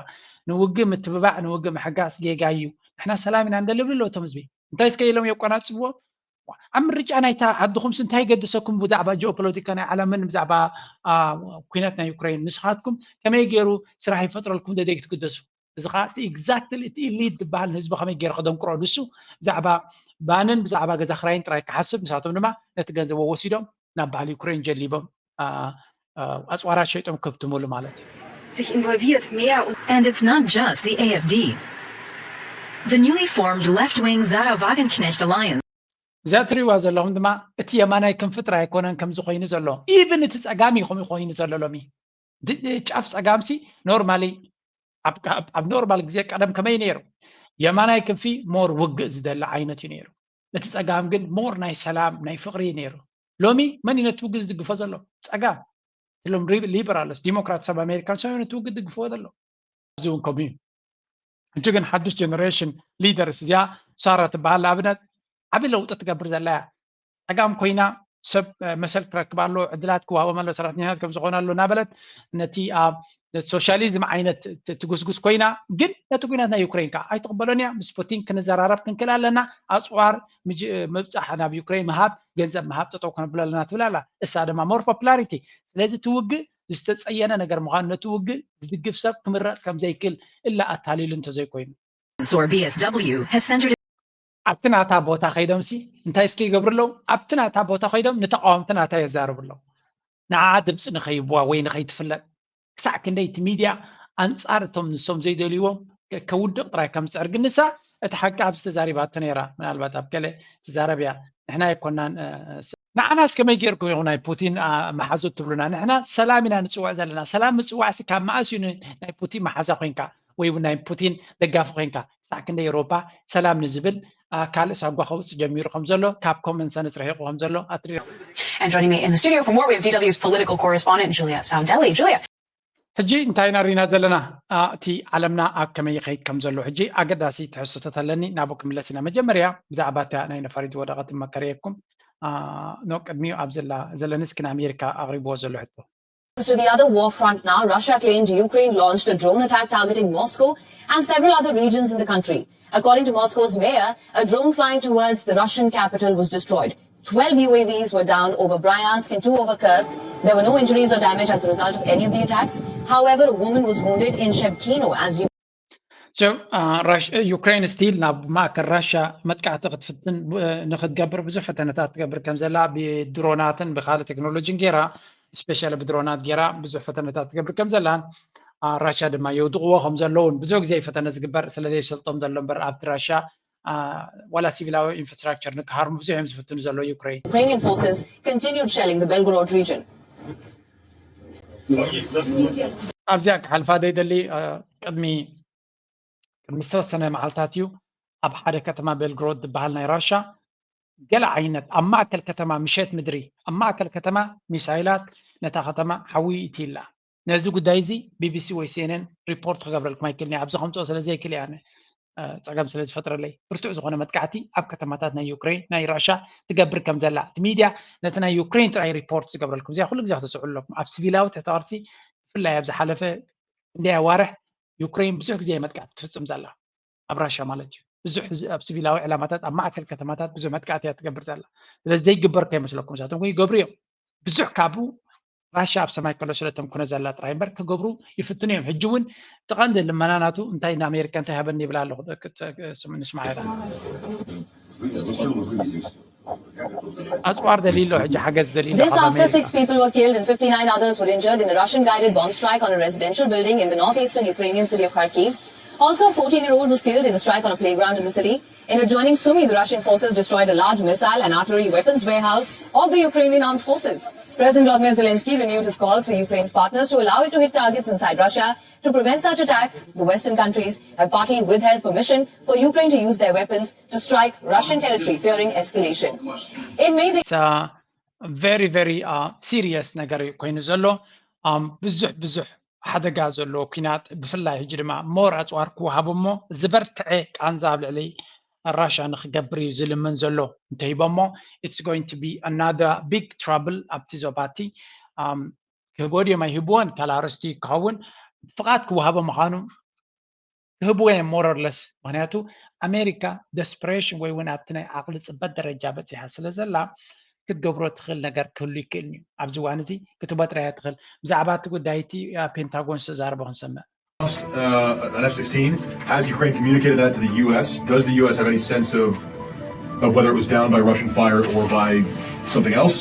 ንውግእ ምትብባዕ፣ ንውግእ ምሕጋዝ ጌጋ እዩ። ንሕና ሰላም ኢና ንደሊ ይብሉ ኣለዉ እቶም ህዝቢ። እንታይ እስከ ኢሎም የቆናፅብዎ? ኣብ ምርጫ ናይታ ዓድኹምስ እንታይ ይገድሰኩም ብዛዕባ ጂኦፖለቲካ ናይ ዓለምን ብዛዕባ ኩናት ናይ ዩክሬን? ንስኻትኩም ከመይ ገይሩ ስራሕ ይፈጥረልኩም ደደይ ክትግደሱ? እዚ ከዓ እቲ exactly እቲ ኢሊት ዝበሃል ንህዝቢ ከመይ ገይሩ ከደንቅሮ ንሱ ብዛዕባ ባንን ብዛዕባ ገዛ ክራይን ጥራይ ክሓስብ ንሳቶም ድማ ነቲ ገንዘቦም ወሲዶም ናብ በዓል ዩክሬን ጀሊቦም ኣፅዋራት ሸይጦም ከብትሙሉ ማለት እዩ። Sich involviert mehr und And it's not just the A F D. The newly formed left-wing Sarah Wagenknecht Alliance. እዛ እትሪእዋ ዘለኹም ድማ እቲ የማናይ ክንፊ ጥራይ ኣይኮነን ከምዚ ኮይኑ ዘሎ even እቲ ፀጋም እዩ ከምኡ ኮይኑ ዘሎ ሎሚ ጫፍ ፀጋምሲ normally ኣብ ኖርማል ግዜ ቀደም ከመይ ነይሩ? የማናይ ክንፊ ሞር ውግእ ዝደሊ ዓይነት እዩ ነይሩ። እቲ ጸጋም ግን ሞር ናይ ሰላም ናይ ፍቕሪ እዩ ነይሩ። ሎሚ መን እዩ ነቲ ውግእ ዝድግፎ ዘሎ? ጸጋም። እሎም ሊበራልስ ዲሞክራት ሰብ ኣሜሪካን ሰብ ነቲ ውግእ ዝድግፍዎ ዘሎ። እዚ እውን ከምኡ እዩ። ሕጂ ግን ሓድሽ ጀነሬሽን ሊደርስ እዚኣ ሳራ ትበሃል ንኣብነት ዓብዪ ለውጢ ትገብር ዘላ እያ። ጸጋም ኮይና ሰብ መሰል ክረክብ ኣሎ፣ ዕድላት ክወሃቦም ኣሎ፣ ሰራሕተኛታት ከም ዝኾነ ኣሎ እናበለት ነቲ ኣብ ሶሻሊዝም ዓይነት ትጉስጉስ ኮይና ግን ነቲ ኩናት ናይ ዩክሬን ከዓ ኣይትቕበሎን እያ። ምስ ፑቲን ክንዘራረብ ክንክእል ኣለና፣ ኣፅዋር ምብፃሕ ናብ ዩክሬን ምሃብ፣ ገንዘብ ምሃብ ጠጠው ከነብሎ ኣለና ትብል ኣላ። እሳ ድማ ሞር ፖፑላሪቲ። ስለዚ እቲ ውግእ ዝተፀየነ ነገር ምዃኑ ነቲ ውግእ ዝድግፍ ሰብ ክምረፅ ከም ዘይክእል እላ ኣታሊሉ እንተዘይኮይኑ ኣብቲ ናታ ቦታ ከይዶም ሲ እንታይ እስኪ ይገብሩ ኣለዉ? ኣብቲ ናታ ቦታ ከይዶም ንተቃወምቲ ናታ የዛርቡ ኣለዉ። ንዓ ድምፂ ንኸይብዋ ወይ ንኸይትፍለጥ ክሳዕ ክንደይ እቲ ሚድያ ኣንፃር እቶም ንሶም ዘይደልይዎም ከውድቕ ጥራይ ከም ዝፅዕር ግን ንሳ እቲ ሓቂ ኣብዚ ተዛሪባቶ ነይራ። ምናልባት ኣብ ገለ ትዛረብ እያ። ንሕና ኣይኮናን ንዓናስ ከመይ ጌርኩም ኢኹም ናይ ፑቲን መሓዙት ትብሉና? ንሕና ሰላም ኢና ንፅውዕ ዘለና። ሰላም ምፅዋዕሲ ካብ መኣስ እዩ ናይ ፑቲን መሓዛ ኮይንካ ወይ እውን ናይ ፑቲን ደጋፊ ኮይንካ? ክሳዕ ክንደይ ኤውሮፓ ሰላም ንዝብል ካልእ ሳጓ ከውፅእ ጀሚሩ ከም ዘሎ ካብ ኮመን ሰንስ ርሒቑ ከም ዘሎ ኣትሪሮ And joining me in the studio for more, we have D W's political correspondent Julia Saundelli. Julia. ሕጂ እንታይ ኢና ሪና ዘለና? እቲ ዓለምና ኣብ ከመይ ይኸይድ ከም ዘሎ ሕጂ ኣገዳሲ ትሕዝቶታት ኣለኒ፣ ናብኡ ክምለስ ኢና። መጀመርያ ብዛዕባ እታ ናይ ነፋሪት ወደቐት መከረየኩም ኖ ቅድሚኡ ኣብ ዘላ ዘለንስኪ ንኣሜሪካ ኣቕሪብዎ ዘሎ ሕቶ። To the other war front now, Russia claimed Ukraine launched a drone attack targeting Moscow and several other regions in the country. According to Moscow's mayor, a drone flying towards the Russian capital was destroyed. Twelve U A Vs were downed over Bryansk and two over Kursk. There were no injuries or damage as a result of any of the attacks. However, a woman was wounded in Shebkino as you ዩክሬን ስቲል ናብ ማእከል ራሻ መጥቃዕቲ ክትፍትን ንክትገብር ብዙሕ ፈተነታት ትገብር ከም ዘላ ብድሮናትን ብካልእ ቴክኖሎጂን ገይራ ስፔሻሊ ብድሮናት ገይራ ብዙሕ ፈተነታት ትገብር ከም ዘላን ራሻ ድማ የውድቕዎ ከም ዘለውን ብዙሕ ግዜ ፈተነ ዝግበር ስለ ዘይሰልጦም ዘሎ እምበር ኣብቲ ራሻ ዋላ ሲቪላዊ ኢንፍራስትራክቸር ንክሃርሙ ብዙሕ እዮም ዝፍትኑ ዘሎ ዩክሬን። Ukrainian forces continued shelling the Belgorod region. ኣብዚኣ ክሓልፋ ዘይደሊ ቅድሚ ቅድሚ ዝተወሰነ መዓልታት እዩ ኣብ ሓደ ከተማ ቤልግሮድ ዝበሃል ናይ ራሻ ገለ ዓይነት ኣብ ማእከል ከተማ ምሸት ምድሪ ኣብ ማእከል ከተማ ሚሳይላት ነታ ከተማ ሓዊ ይእትይላ። ነዚ ጉዳይ እዚ ቢቢሲ ወይ ሲኤንኤን ሪፖርት ክገብረልኩም ኣይክእልን እየ ኣብዚ ከምፅኦ ስለ ዘይክእል እየ ኣነ ፀገም ስለ ዝፈጥረለይ ብርቱዕ ዝኾነ መጥቃዕቲ ኣብ ከተማታት ናይ ዩክሬን ናይ ራሻ ትገብር ከም ዘላ እቲ ሚድያ ነቲ ናይ ዩክሬን ጥራይ ሪፖርት ዝገብረልኩም እዚኣ ኩሉ ግዜ ክትስዕሉ ኣለኩም ኣብ ሲቪላዊ ትሕቲ ቅርፂ ብፍላይ ኣብ ዝሓለፈ ክንደይ ኣዋርሕ ዩክሬን ብዙሕ ግዜ መጥቃዕቲ ትፍፅም ዘላ ኣብ ራሻ ማለት እዩ ብዙሕ ኣብ ሲቪላዊ ዕላማታት ኣብ ማእከል ከተማታት ብዙሕ መጥቃዕቲ እያ ትገብር ዘላ ስለዚ ዘይግበር ከይመስለኩም እሳቶም ይገብሩ እዮም ብዙሕ ካብኡ ራሻ ኣብ ሰማይ ከሎ ስለቶም ኩነ ዘላ ጥራይ እምበር ክገብሩ ይፍትኑ እዮም ሕጂ እውን እቲ ቀንዲ ልመና ናቱ እንታይ ንኣሜሪካ እንታይ ሃበኒ ይብላ ኣለኹ ንስማዕ ኢና ኣፅዋር ደልዩ ኣሎ ሕጂ ሓገዝ ደልዩ ኣሎ This after six people were killed and fifty-nine others were injured in a Russian guided bomb strike on a residential building in the northeastern Ukrainian city of Kharkiv. Also, a fourteen year old was killed in a strike on a playground in the city. In adjoining Sumy, the Russian forces destroyed a large missile and artillery weapons warehouse of the Ukrainian armed forces. President Vladimir Zelensky renewed his calls for Ukraine's partners to allow it to hit targets inside Russia. To prevent such attacks, the Western countries have partly withheld permission for Ukraine to use their weapons to strike Russian territory, fearing escalation. In May, the very very serious ነገር እዩ ኮይኑ ዘሎ ብዙሕ ብዙሕ ሓደጋ ዘለዎ ኩናት ብፍላይ ሕጂ ድማ ሞር ኣፅዋር ክወሃቦ እሞ ዝበርትዐ ቃንዛ ኣብ ልዕሊ ራሻ ንክገብር እዩ ዝልምን ዘሎ እንተሂቦሞ it's going to be another big trouble ኣብቲ ዞባቲ ክህቦ ድዮም ኣይህብዎን ካልእ ኣርእስቲ ክኸውን ፍቓድ ክወሃቦ ምዃኑ ክህብዎ እዮም more or less ምክንያቱ ኣሜሪካ desperation ወይ እውን ኣብቲ ናይ ዓቕሊ ፅበት ደረጃ በፂሓ ስለ ዘላ ክትገብሮ ትኽእል ነገር ክህሉ ይክእል እዩ ኣብዚ እዋን እዚ ክትቦ ጥራያ ትኽእል ብዛዕባ እቲ ጉዳይ እቲ ፔንታጎን ዝተዛረቦ ክንሰምዕ an F sixteen. Has Ukraine communicated that to the U S? Does the U S have any sense of of whether it was downed by Russian fire or by something else?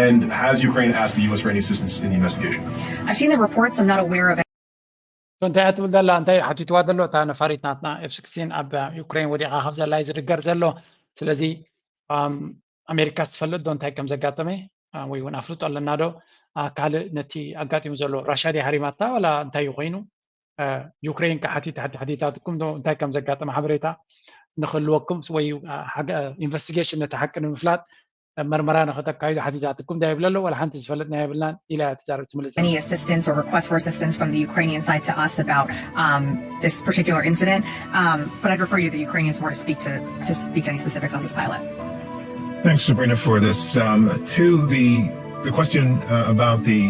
And has Ukraine asked the U S for any assistance in the investigation? I've seen the reports. I'm not aware of እንታይ እያ ትብል ዘላ እንታይ ሓቲትዋ ዘሎ እታ ነፋሪት ናትና ኤፍ ስክስቲን ኣብ ዩክሬን ወዲቓ ካብ ዘላ እዩ ዝድገር ዘሎ ስለዚ ኣሜሪካ ዝፈልጥ ዶ እንታይ ከም ዘጋጠመ ወይ እውን ኣፍልጦ ኣለና ዶ ካልእ ነቲ ኣጋጢሙ ዘሎ ራሻ ድያ ሃሪማታ ዋላ እንታይ እዩ ኮይኑ ዩክሬን ሓቲታትኩም እንታይ ከም ዘጋጠመ ሓበሬታ ንክህልወኩም ወይ ኢንቨስቲጌሽን ነቲ ሓቂ ንምፍላጥ መርመራ ንክተካይዱ ሓቲታትኩም እንታይ ይብለ ኣሎ? ወላ ሓንቲ ዝፈለጥና የብልናን ኢላ እያ ትዛረብ ትምልስ። Any assistance or request for assistance from the Ukrainian side to us about um, this particular incident, um, but I'd refer you to the Ukrainians more to speak to to speak to any specifics on this pilot. Thanks, Sabrina, for this. Um, to the the question uh, about the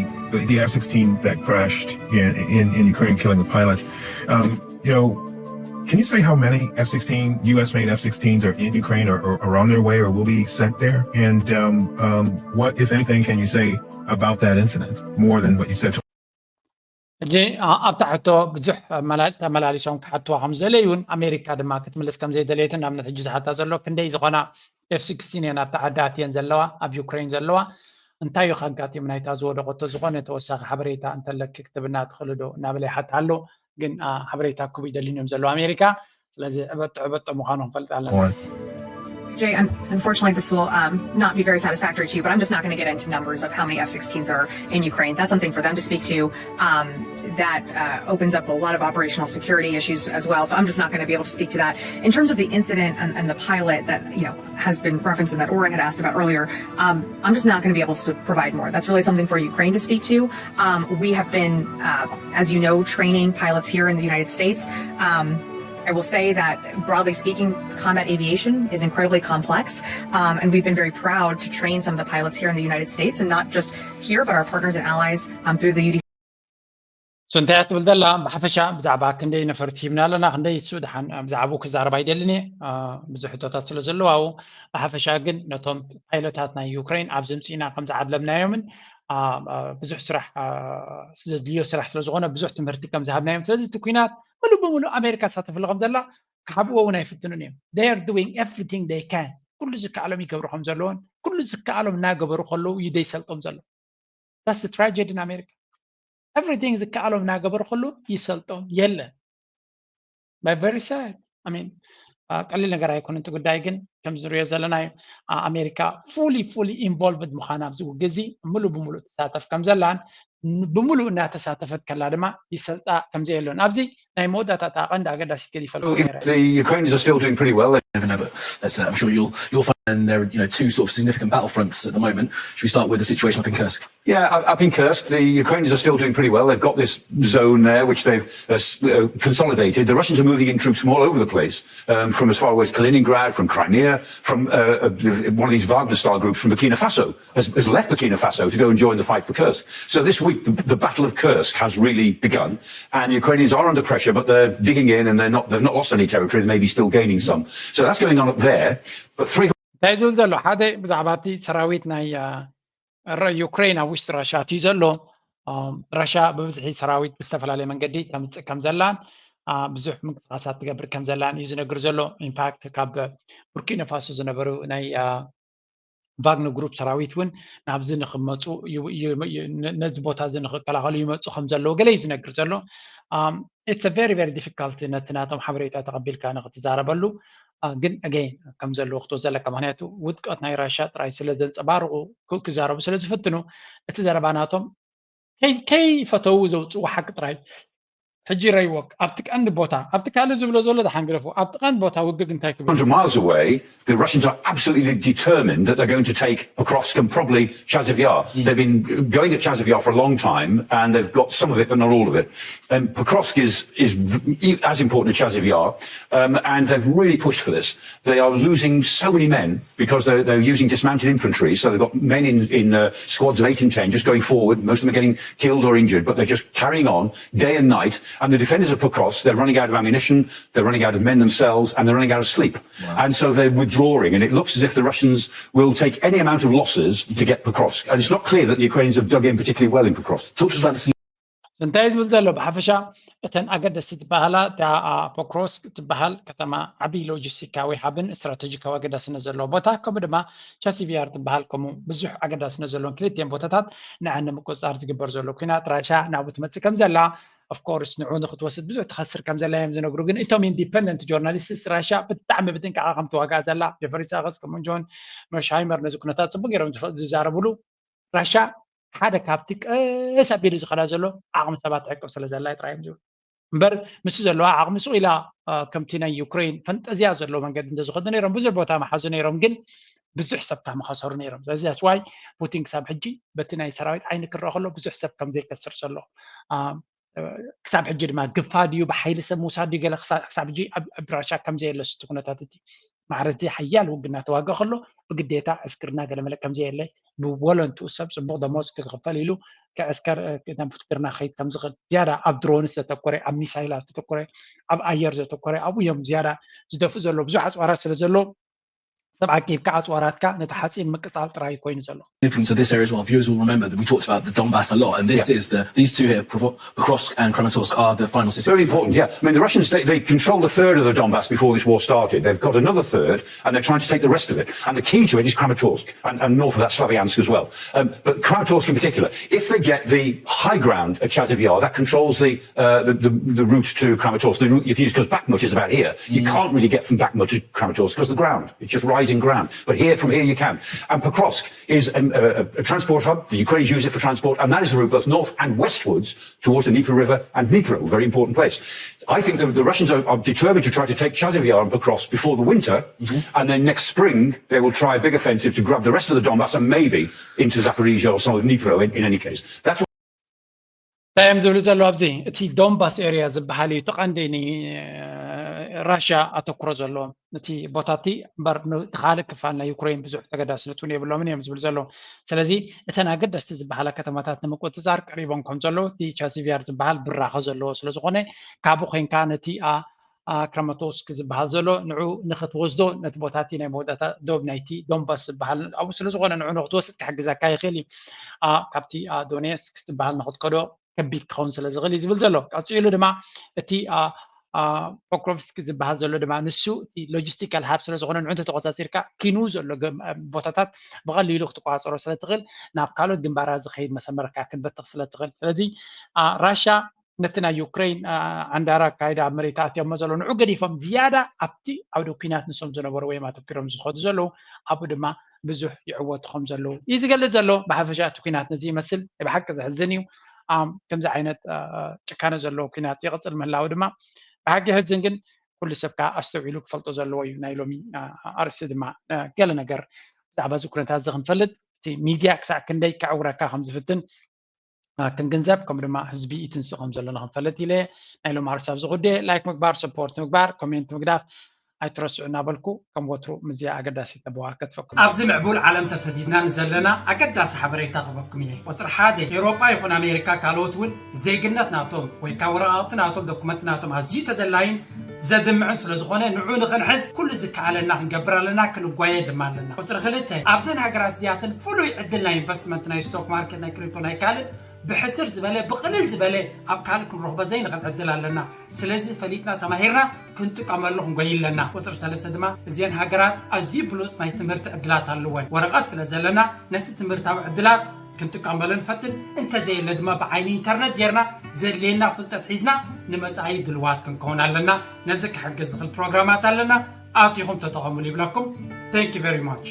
the F sixteen that crashed in, in, in Ukraine, killing the pilot. Um, you know, can you say how many F sixteen, U S made F sixteens are in Ukraine or, or, or on their way or will be sent there? And um, um, what, if anything, can you say about that incident more than what you said? ሕጂ ኣብታ ሕቶ ብዙሕ ተመላሊሶም ክሓትዋ ከም ዝደለዩ እውን ኣሜሪካ ድማ ክትምልስ ከም ዘይደለየትን ንኣብነት ሕጂ ዝሓታ ዘሎ ክንደይ ዝኾና ኤፍ ሲክስቲን እየን ኣብታ ዓዲ ኣትየን ዘለዋ ኣብ ዩክሬን ዘለዋ እንታይ እዩ ከጋጢም ናይታ ዝወደቆቶ ዝኾነ ተወሳኺ ሓበሬታ እንተለኪ ክትብና ትኽእሉ ዶ እናበለ ይሓታ ኣሎ። ግን ሓበሬታ ክቡ ይደልዩን እዮም ዘለዉ ኣሜሪካ። ስለዚ ዕበጦ ዕበጦ ምዃኑ ክንፈልጥ ኣለና። Jay, unfortunately, this will um, not be very satisfactory to you, but I'm just not going to get into numbers of how many F sixteens are in Ukraine. That's something for them to speak to. Um, that uh, opens up a lot of operational security issues as well. So I'm just not going to be able to speak to that. In terms of the incident and, and the pilot that you know has been referenced and that Oren had asked about earlier, um, I'm just not going to be able to provide more. That's really something for Ukraine to speak to. Um, we have been, uh, as you know, training pilots here in the United States. Um, I will say that, broadly speaking, combat aviation is incredibly complex, um, and we've been very proud to train some of the pilots here in the United States, and not just here, but our partners and allies um, through the U D C. So እንታይ ትብል ዘላ ብሓፈሻ ብዛዕባ ክንደይ ነፈርቲ ሂብና ኣለና ክንደይ እሱ ድሓን ብዛዕባኡ ክዛረብ ኣይደልን እየ። ብዙሕ ሕቶታት ስለ ዘለዋው ብሓፈሻ ግን ነቶም ፓይለታት ናይ ዩክሬን ኣብዚ ምፅእና ከም ዝዓድለምናዮምን ብዙሕ ስራሕ ዘድልዮ ስራሕ ስለ ዝኾነ ብዙሕ ትምህርቲ ከም ዝሃብናዮም። ስለዚ እቲ ኩናት ሙሉእ ብሙሉእ ኣሜሪካ ሳተፍሉ ከም ዘላ ክሓብዎ እውን ኣይፍትኑን እዮም። They are doing everything they can። ኩሉ ዝከኣሎም ይገብሩ ከም ዘለዎን ኩሉ ዝከኣሎም እናገበሩ ከለዉ እዩ ዘይሰልጦም ዘሎ። That's the tragedy in America. Everything ዝከኣሎም እናገበሩ ከለዉ ይሰልጦም የለን። But very sad. I mean ቀሊል ነገር ኣይኮነን እቲ ጉዳይ። ግን ከም ዝንሪኦ ዘለና እዩ ኣሜሪካ fully fully involved ምዃና ኣብዚ ውግእ እዚ ሙሉእ ብሙሉእ ትሳተፍ ከም ዘላን ብሙሉእ እናተሳተፈት ከላ ድማ ይሰልጣ ከም ዘየሎን ኣብዚ ናይ መወዳእታ እታ ቀንዲ ኣገዳሲት ገዲፈ ኣለኹ ነይረ። The Ukrainians are still doing pretty well. Never, never. That's, uh, I'm sure you'll you'll find there are you know two sort of significant battlefronts at the moment. Should we start with the situation up in Kursk? Yeah, up in Kursk, the Ukrainians are still doing pretty well. They've got this zone there which they've uh, consolidated. The Russians are moving in troops from all over the place, um, from as far away as Kaliningrad, from Crimea, from uh, one of these Wagner-style groups from Burkina Faso has, has left Burkina Faso to go and join the fight for Kursk. So this week, the, the Battle of Kursk has really begun, and the Ukrainians are under pressure, but they're digging in, and they're not they've not lost any territory. They may be still gaining some. So that's going on up there. But three እንታይ ዝብል ዘሎ ሓደ ብዛዕባ እቲ ሰራዊት ናይ ዩክሬን ኣብ ውሽጢ ራሻ ኣትዩ ዘሎ ራሻ ብብዝሒ ሰራዊት ብዝተፈላለየ መንገዲ ተምፅእ ከም ዘላን ብዙሕ ምንቅስቃሳት ትገብር ከም ዘላን እዩ ዝነግር ዘሎ። ኢንፋክት ካብ ቡርኪና ፋሶ ዝነበሩ ናይ ቫግነር ግሩፕ ሰራዊት እውን ናብዚ ንክመፁ ነዚ ቦታ እዚ ንክከላኸሉ ይመፁ ከም ዘለዉ ገለ እዩ ዝነግር ዘሎ። It's very very difficult ነቲ ናቶም ሓበሬታ ተቐቢልካ ንክትዛረበሉ። ግን ኣገይን ከም ዘለዉ ክትወስድ ዘለካ ምክንያቱ ውድቀት ናይ ራሻ ጥራይ ስለ ዘንፀባርቑ ክዛረቡ ስለ ዝፍትኑ እቲ ዘረባ ናቶም ከይፈተዉ ዘውፅኡ ሓቂ ጥራይ ሕጂ ረይወክ ኣብቲ ቀንዲ ቦታ ኣብቲ ካልእ ዝብሎ ዘሎ ደሓን ግደፉ ኣብቲ ቀንዲ ቦታ ውግግ እንታይ ክብል hundred miles away, the Russians are absolutely determined that they're going to take Pokrovsk and probably Chasiv Yar. They've been going at Chasiv Yar for a long time, and they've got some of it, but not all of it. And Pokrovsk is is as important as Chasiv Yar, um, and they've really pushed for this. They are losing so many men because they're, they're using dismounted infantry, so they've got men in, in uh, squads of eight and ten just going forward. Most of them are getting killed or injured, but they're just carrying on day and night. And the defenders of Pokrovsk, they're running out of ammunition, they're running out of men themselves, and they're running out of sleep. Wow. And so they're withdrawing, and it looks as if the Russians will take any amount of losses to get Pokrovsk. And it's not clear that the Ukrainians have dug in particularly well in Pokrovsk. Talk to us about the እንታይ ዝብል ዘሎ ብሓፈሻ እተን ኣገደስቲ ዝበሃላ እታ ፖክሮስክ ትበሃል ከተማ ዓብዪ ሎጂስቲካዊ ሃብን ስትራቴጂካዊ ኣገዳስነት ዘለዎ ቦታ ከምኡ ድማ ቻሲቪያር ትበሃል ከምኡ ብዙሕ ኣገዳስነት ዘለዎም ክልቲኦም ቦታታት ንዐን ንምቁፅፃር ዝግበር ዘሎ ኩናት ራሻ ናብኡ ትመፅእ ከም ዘላ ኦፍኮርስ ንዑ ንክትወስድ ብዙሕ ትኸስር ከም ዘላ እዮም ዝነግሩ። ግን እቶም ኢንዲፐንደንት ጆርናሊስትስ ራሻ ብጣዕሚ ብጥንቃቐ ከም ትዋጋእ ዘላ ጀፈሪ ሳክስ ከምኡ ጆን መርሽሃይመር ነዚ ኩነታት ፅቡቅ ገይሮም ዝዛረብሉ ራሻ ሓደ ካብቲ ቀስ ኣቢሉ ዝኸዳ ዘሎ ዓቕሚ ሰባት ትዕቅብ ስለ ዘላ ጥራይ እዮም ዝብሉ። እምበር ምስ ዘለዋ ዓቕሚ ስቕ ኢላ ከምቲ ናይ ዩክሬን ፈንጠዝያ ዘለዎ መንገዲ እንተዝኸዱ ነይሮም ብዙሕ ቦታ መሓዙ ነይሮም፣ ግን ብዙሕ ሰብ ካብ ምኸሰሩ ነይሮም። ስለዚ that's why ፑቲን ክሳብ ሕጂ በቲ ናይ ሰራዊት ዓይኒ ክረአ ከሎ ብዙሕ ሰብ ከም ዘይከስር ዘሎ ክሳብ ሕጂ ድማ ግፋ ድዩ ብሓይሊ ሰብ ምውሳድ ድዩ ገለ ክሳብ ሕጂ ኣብ ራሻ ከም ዘየለስ እቲ ኩነታት እቲ ማዕረ እቲ ሓያል ውግና ተዋግእ ከሎ ብግዴታ ዕስክርና ገለመለ ከም ዘየለ ብወለንትኡ ሰብ ፅቡቕ ደሞዝ ክኽፈል ኢሉ ክዕስከር ናብ ውትድርና ክኸይድ ከም ዝኽእል ዝያዳ ኣብ ድሮንስ ዘተኮረ ኣብ ሚሳይላት ዘተኮረ ኣብ ኣየር ዘተኮረ ኣብኡ እዮም ዝያዳ ዝደፍኡ ዘሎ ብዙሕ ኣፅዋራት ስለ ዘሎ ሰብ ዓቂብካ ኣፅዋራትካ ነቲ ሓፂን ምቅፃል ጥራይ ኮይኑ ዘሎ significance of this area as well. Viewers will remember that we talked about the Donbass a lot, and this is the these two here, Pokrovsk and Kramatorsk, are the final cities. Very important, yeah. I mean, the Russians, they, they controlled a third of the Donbass before this war started. They've got another third, and they're trying to take the rest of it. And the key to it is Kramatorsk and, and north of that, Slavyansk as well. Um, but Kramatorsk in particular, if they get the high ground at Chasiv Yar, that controls the, uh, the, the, the route to Kramatorsk. The route you can use because Bakhmut is about here. You can't really get from Bakhmut to Kramatorsk because the ground, it's just rising ground. But here, from here, you can. And Pokrovsk is a, a, a transport hub. The Ukrainians use it for transport, and that is the route both north and westwards towards the Dnieper River and Dnipro, a very important place. I think the, the Russians are, are determined to try to take Chasiv Yar and Pokrovsk before the winter, and then next spring they will try a big offensive to grab the rest of the Donbass and maybe into Zaporizhia or some of Dnipro in, in any case. That's what እንታይ እዮም ዝብሉ ዘለዉ ኣብዚ? እቲ ዶንባስ ኤርያ ዝበሃል እዩ እቲ ቀንዲ ንራሽያ ኣተኩሮ ዘለዎ እቲ ቦታ እቲ እምበር እቲ ካልእ ክፋል ናይ ዩክሬን ብዙሕ ተገዳስነት እውን የብሎምን እዮም ዝብሉ ዘለዉ። ስለዚ እተን ኣገደስቲ ዝበሃላ ከተማታት ንምቁፅፃር ቀሪቦም ከም ዘለዉ እቲ ቻሲቪያር ዝበሃል ብራኸ ዘለዎ ስለ ዝኾነ ካብኡ ኮይንካ ነቲ ክራማቶስክ ዝበሃል ዘሎ ንዑ ንክትወስዶ ነቲ ቦታ እቲ ናይ መወዳእታ ዶብ ናይቲ ዶንባስ ዝበሃል ኣብኡ ስለ ዝኾነ ንዑ ንክትወስድ ክሕግዘካ ይኽእል እዩ። ካብቲ ዶኔስክ ዝበሃል ንክትከዶ ከቢድ ክኸውን ስለ ዝኽእል እዩ ዝብል ዘሎ። ቀፂሉ ድማ እቲ ፖክሮቭስክ ዝበሃል ዘሎ ድማ ንሱ እቲ ሎጂስቲካል ሃብ ስለ ዝኾነ ንዑ እንተተቆፃፂርካ ኪኑ ዘሎ ቦታታት ብቐሊሉ ክትቆፃፀሮ ስለ ትኽእል ናብ ካልኦት ግንባራት ዝኸይድ መሰመርካ ክትበትኽ ስለ ትኽእል። ስለዚ ራሻ ነቲ ናይ ዩክሬን ዓንዳራ ኣካይዳ ኣብ መሬት ኣትዮሞ ዘለዉ ንዑ ገዲፎም ዝያዳ ኣብቲ ዓውደ ኲናት ንሶም ዝነበሩ ወይም ኣተኪሮም ዝኸዱ ዘለዉ ኣብኡ ድማ ብዙሕ ይዕወቱ ከም ዘለዉ እዩ ዝገልጽ ዘሎ። ብሓፈሻ እቲ ኲናት ነዚ ይመስል። ናይ ብሓቂ ዘሕዝን እዩ። ከምዚ ዓይነት ጭካነ ዘለዎ ኲናት ይቕጽል ምህላው ድማ ብሓቂ ይሕዝን። ግን ኩሉ ሰብ ከዓ ኣስተውዒሉ ክፈልጦ ዘለዎ እዩ። ናይ ሎሚ ኣርእስቲ ድማ ገለ ነገር ብዛዕባ እዚ ኩነታት እዚ ክንፈልጥ እቲ ሚድያ ክሳዕ ክንደይ ከዕውረካ ከም ዝፍትን ክንግንዘብ ከምኡ ድማ ህዝቢ ይትንስእ ከም ዘሎ ንክንፈልጥ ኢለ ናይ ሎም ኣርሳብ ዝጉዴ ላይክ ምግባር ሰፖርት ምግባር ኮሜንት ምግዳፍ ኣይትረስዑ እናበልኩ ከም ወትሩ ምዝያ ኣገዳሲት ተበዋ ከትፈኩም። ኣብዚ ምዕቡል ዓለም ተሰዲድና ንዘለና ኣገዳሲ ሓበሬታ ክበኩም እየ። ቁፅሪ ሓደ፣ ኤውሮጳ ይኹን ኣሜሪካ ካልኦት እውን ዜግነት ናቶም ወይ ካብ ወረቓቕቲ ናቶም ዶኩመንት ናቶም ኣዝዩ ተደላይን ዘድምዕን ስለ ዝኾነ ንዑ ንኽንሕዝ ኩሉ ዝከኣለና ክንገብር ኣለና፣ ክንጓየ ድማ ኣለና። ቁፅሪ ክልተ፣ ኣብዘን ሃገራት እዚኣተን ፍሉይ ዕድል ናይ ኢንቨስትመንት ናይ ስቶክ ማርኬት ናይ ክሪፕቶ ናይ ካልእ ብሕስር ዝበለ ብቕልል ዝበለ ኣብ ካልእ ክንረኽቦ ዘይንኽእል ዕድል ኣለና። ስለዚ ፈሊጥና ተማሂርና ክንጥቀመሉ ክንጎይ ኣለና። ቁፅሪ ሰለስተ ድማ እዚአን ሃገራት ኣዝዩ ብሉፅ ናይ ትምህርቲ ዕድላት ኣለወን። ወረቐት ስለ ዘለና ነቲ ትምህርታዊ ዕድላት ክንጥቀመሉ ንፈትን፣ እንተዘየለ ድማ ብዓይኒ ኢንተርነት ጌርና ዘድልየና ፍልጠት ሒዝና ንመፃኢ ድልዋት ክንከውን ኣለና። ነዚ ክሕግዝ ዝኽእል ፕሮግራማት ኣለና፣ ኣቲኹም ተጠቐሙሉ ይብለኩም። Thank you very much።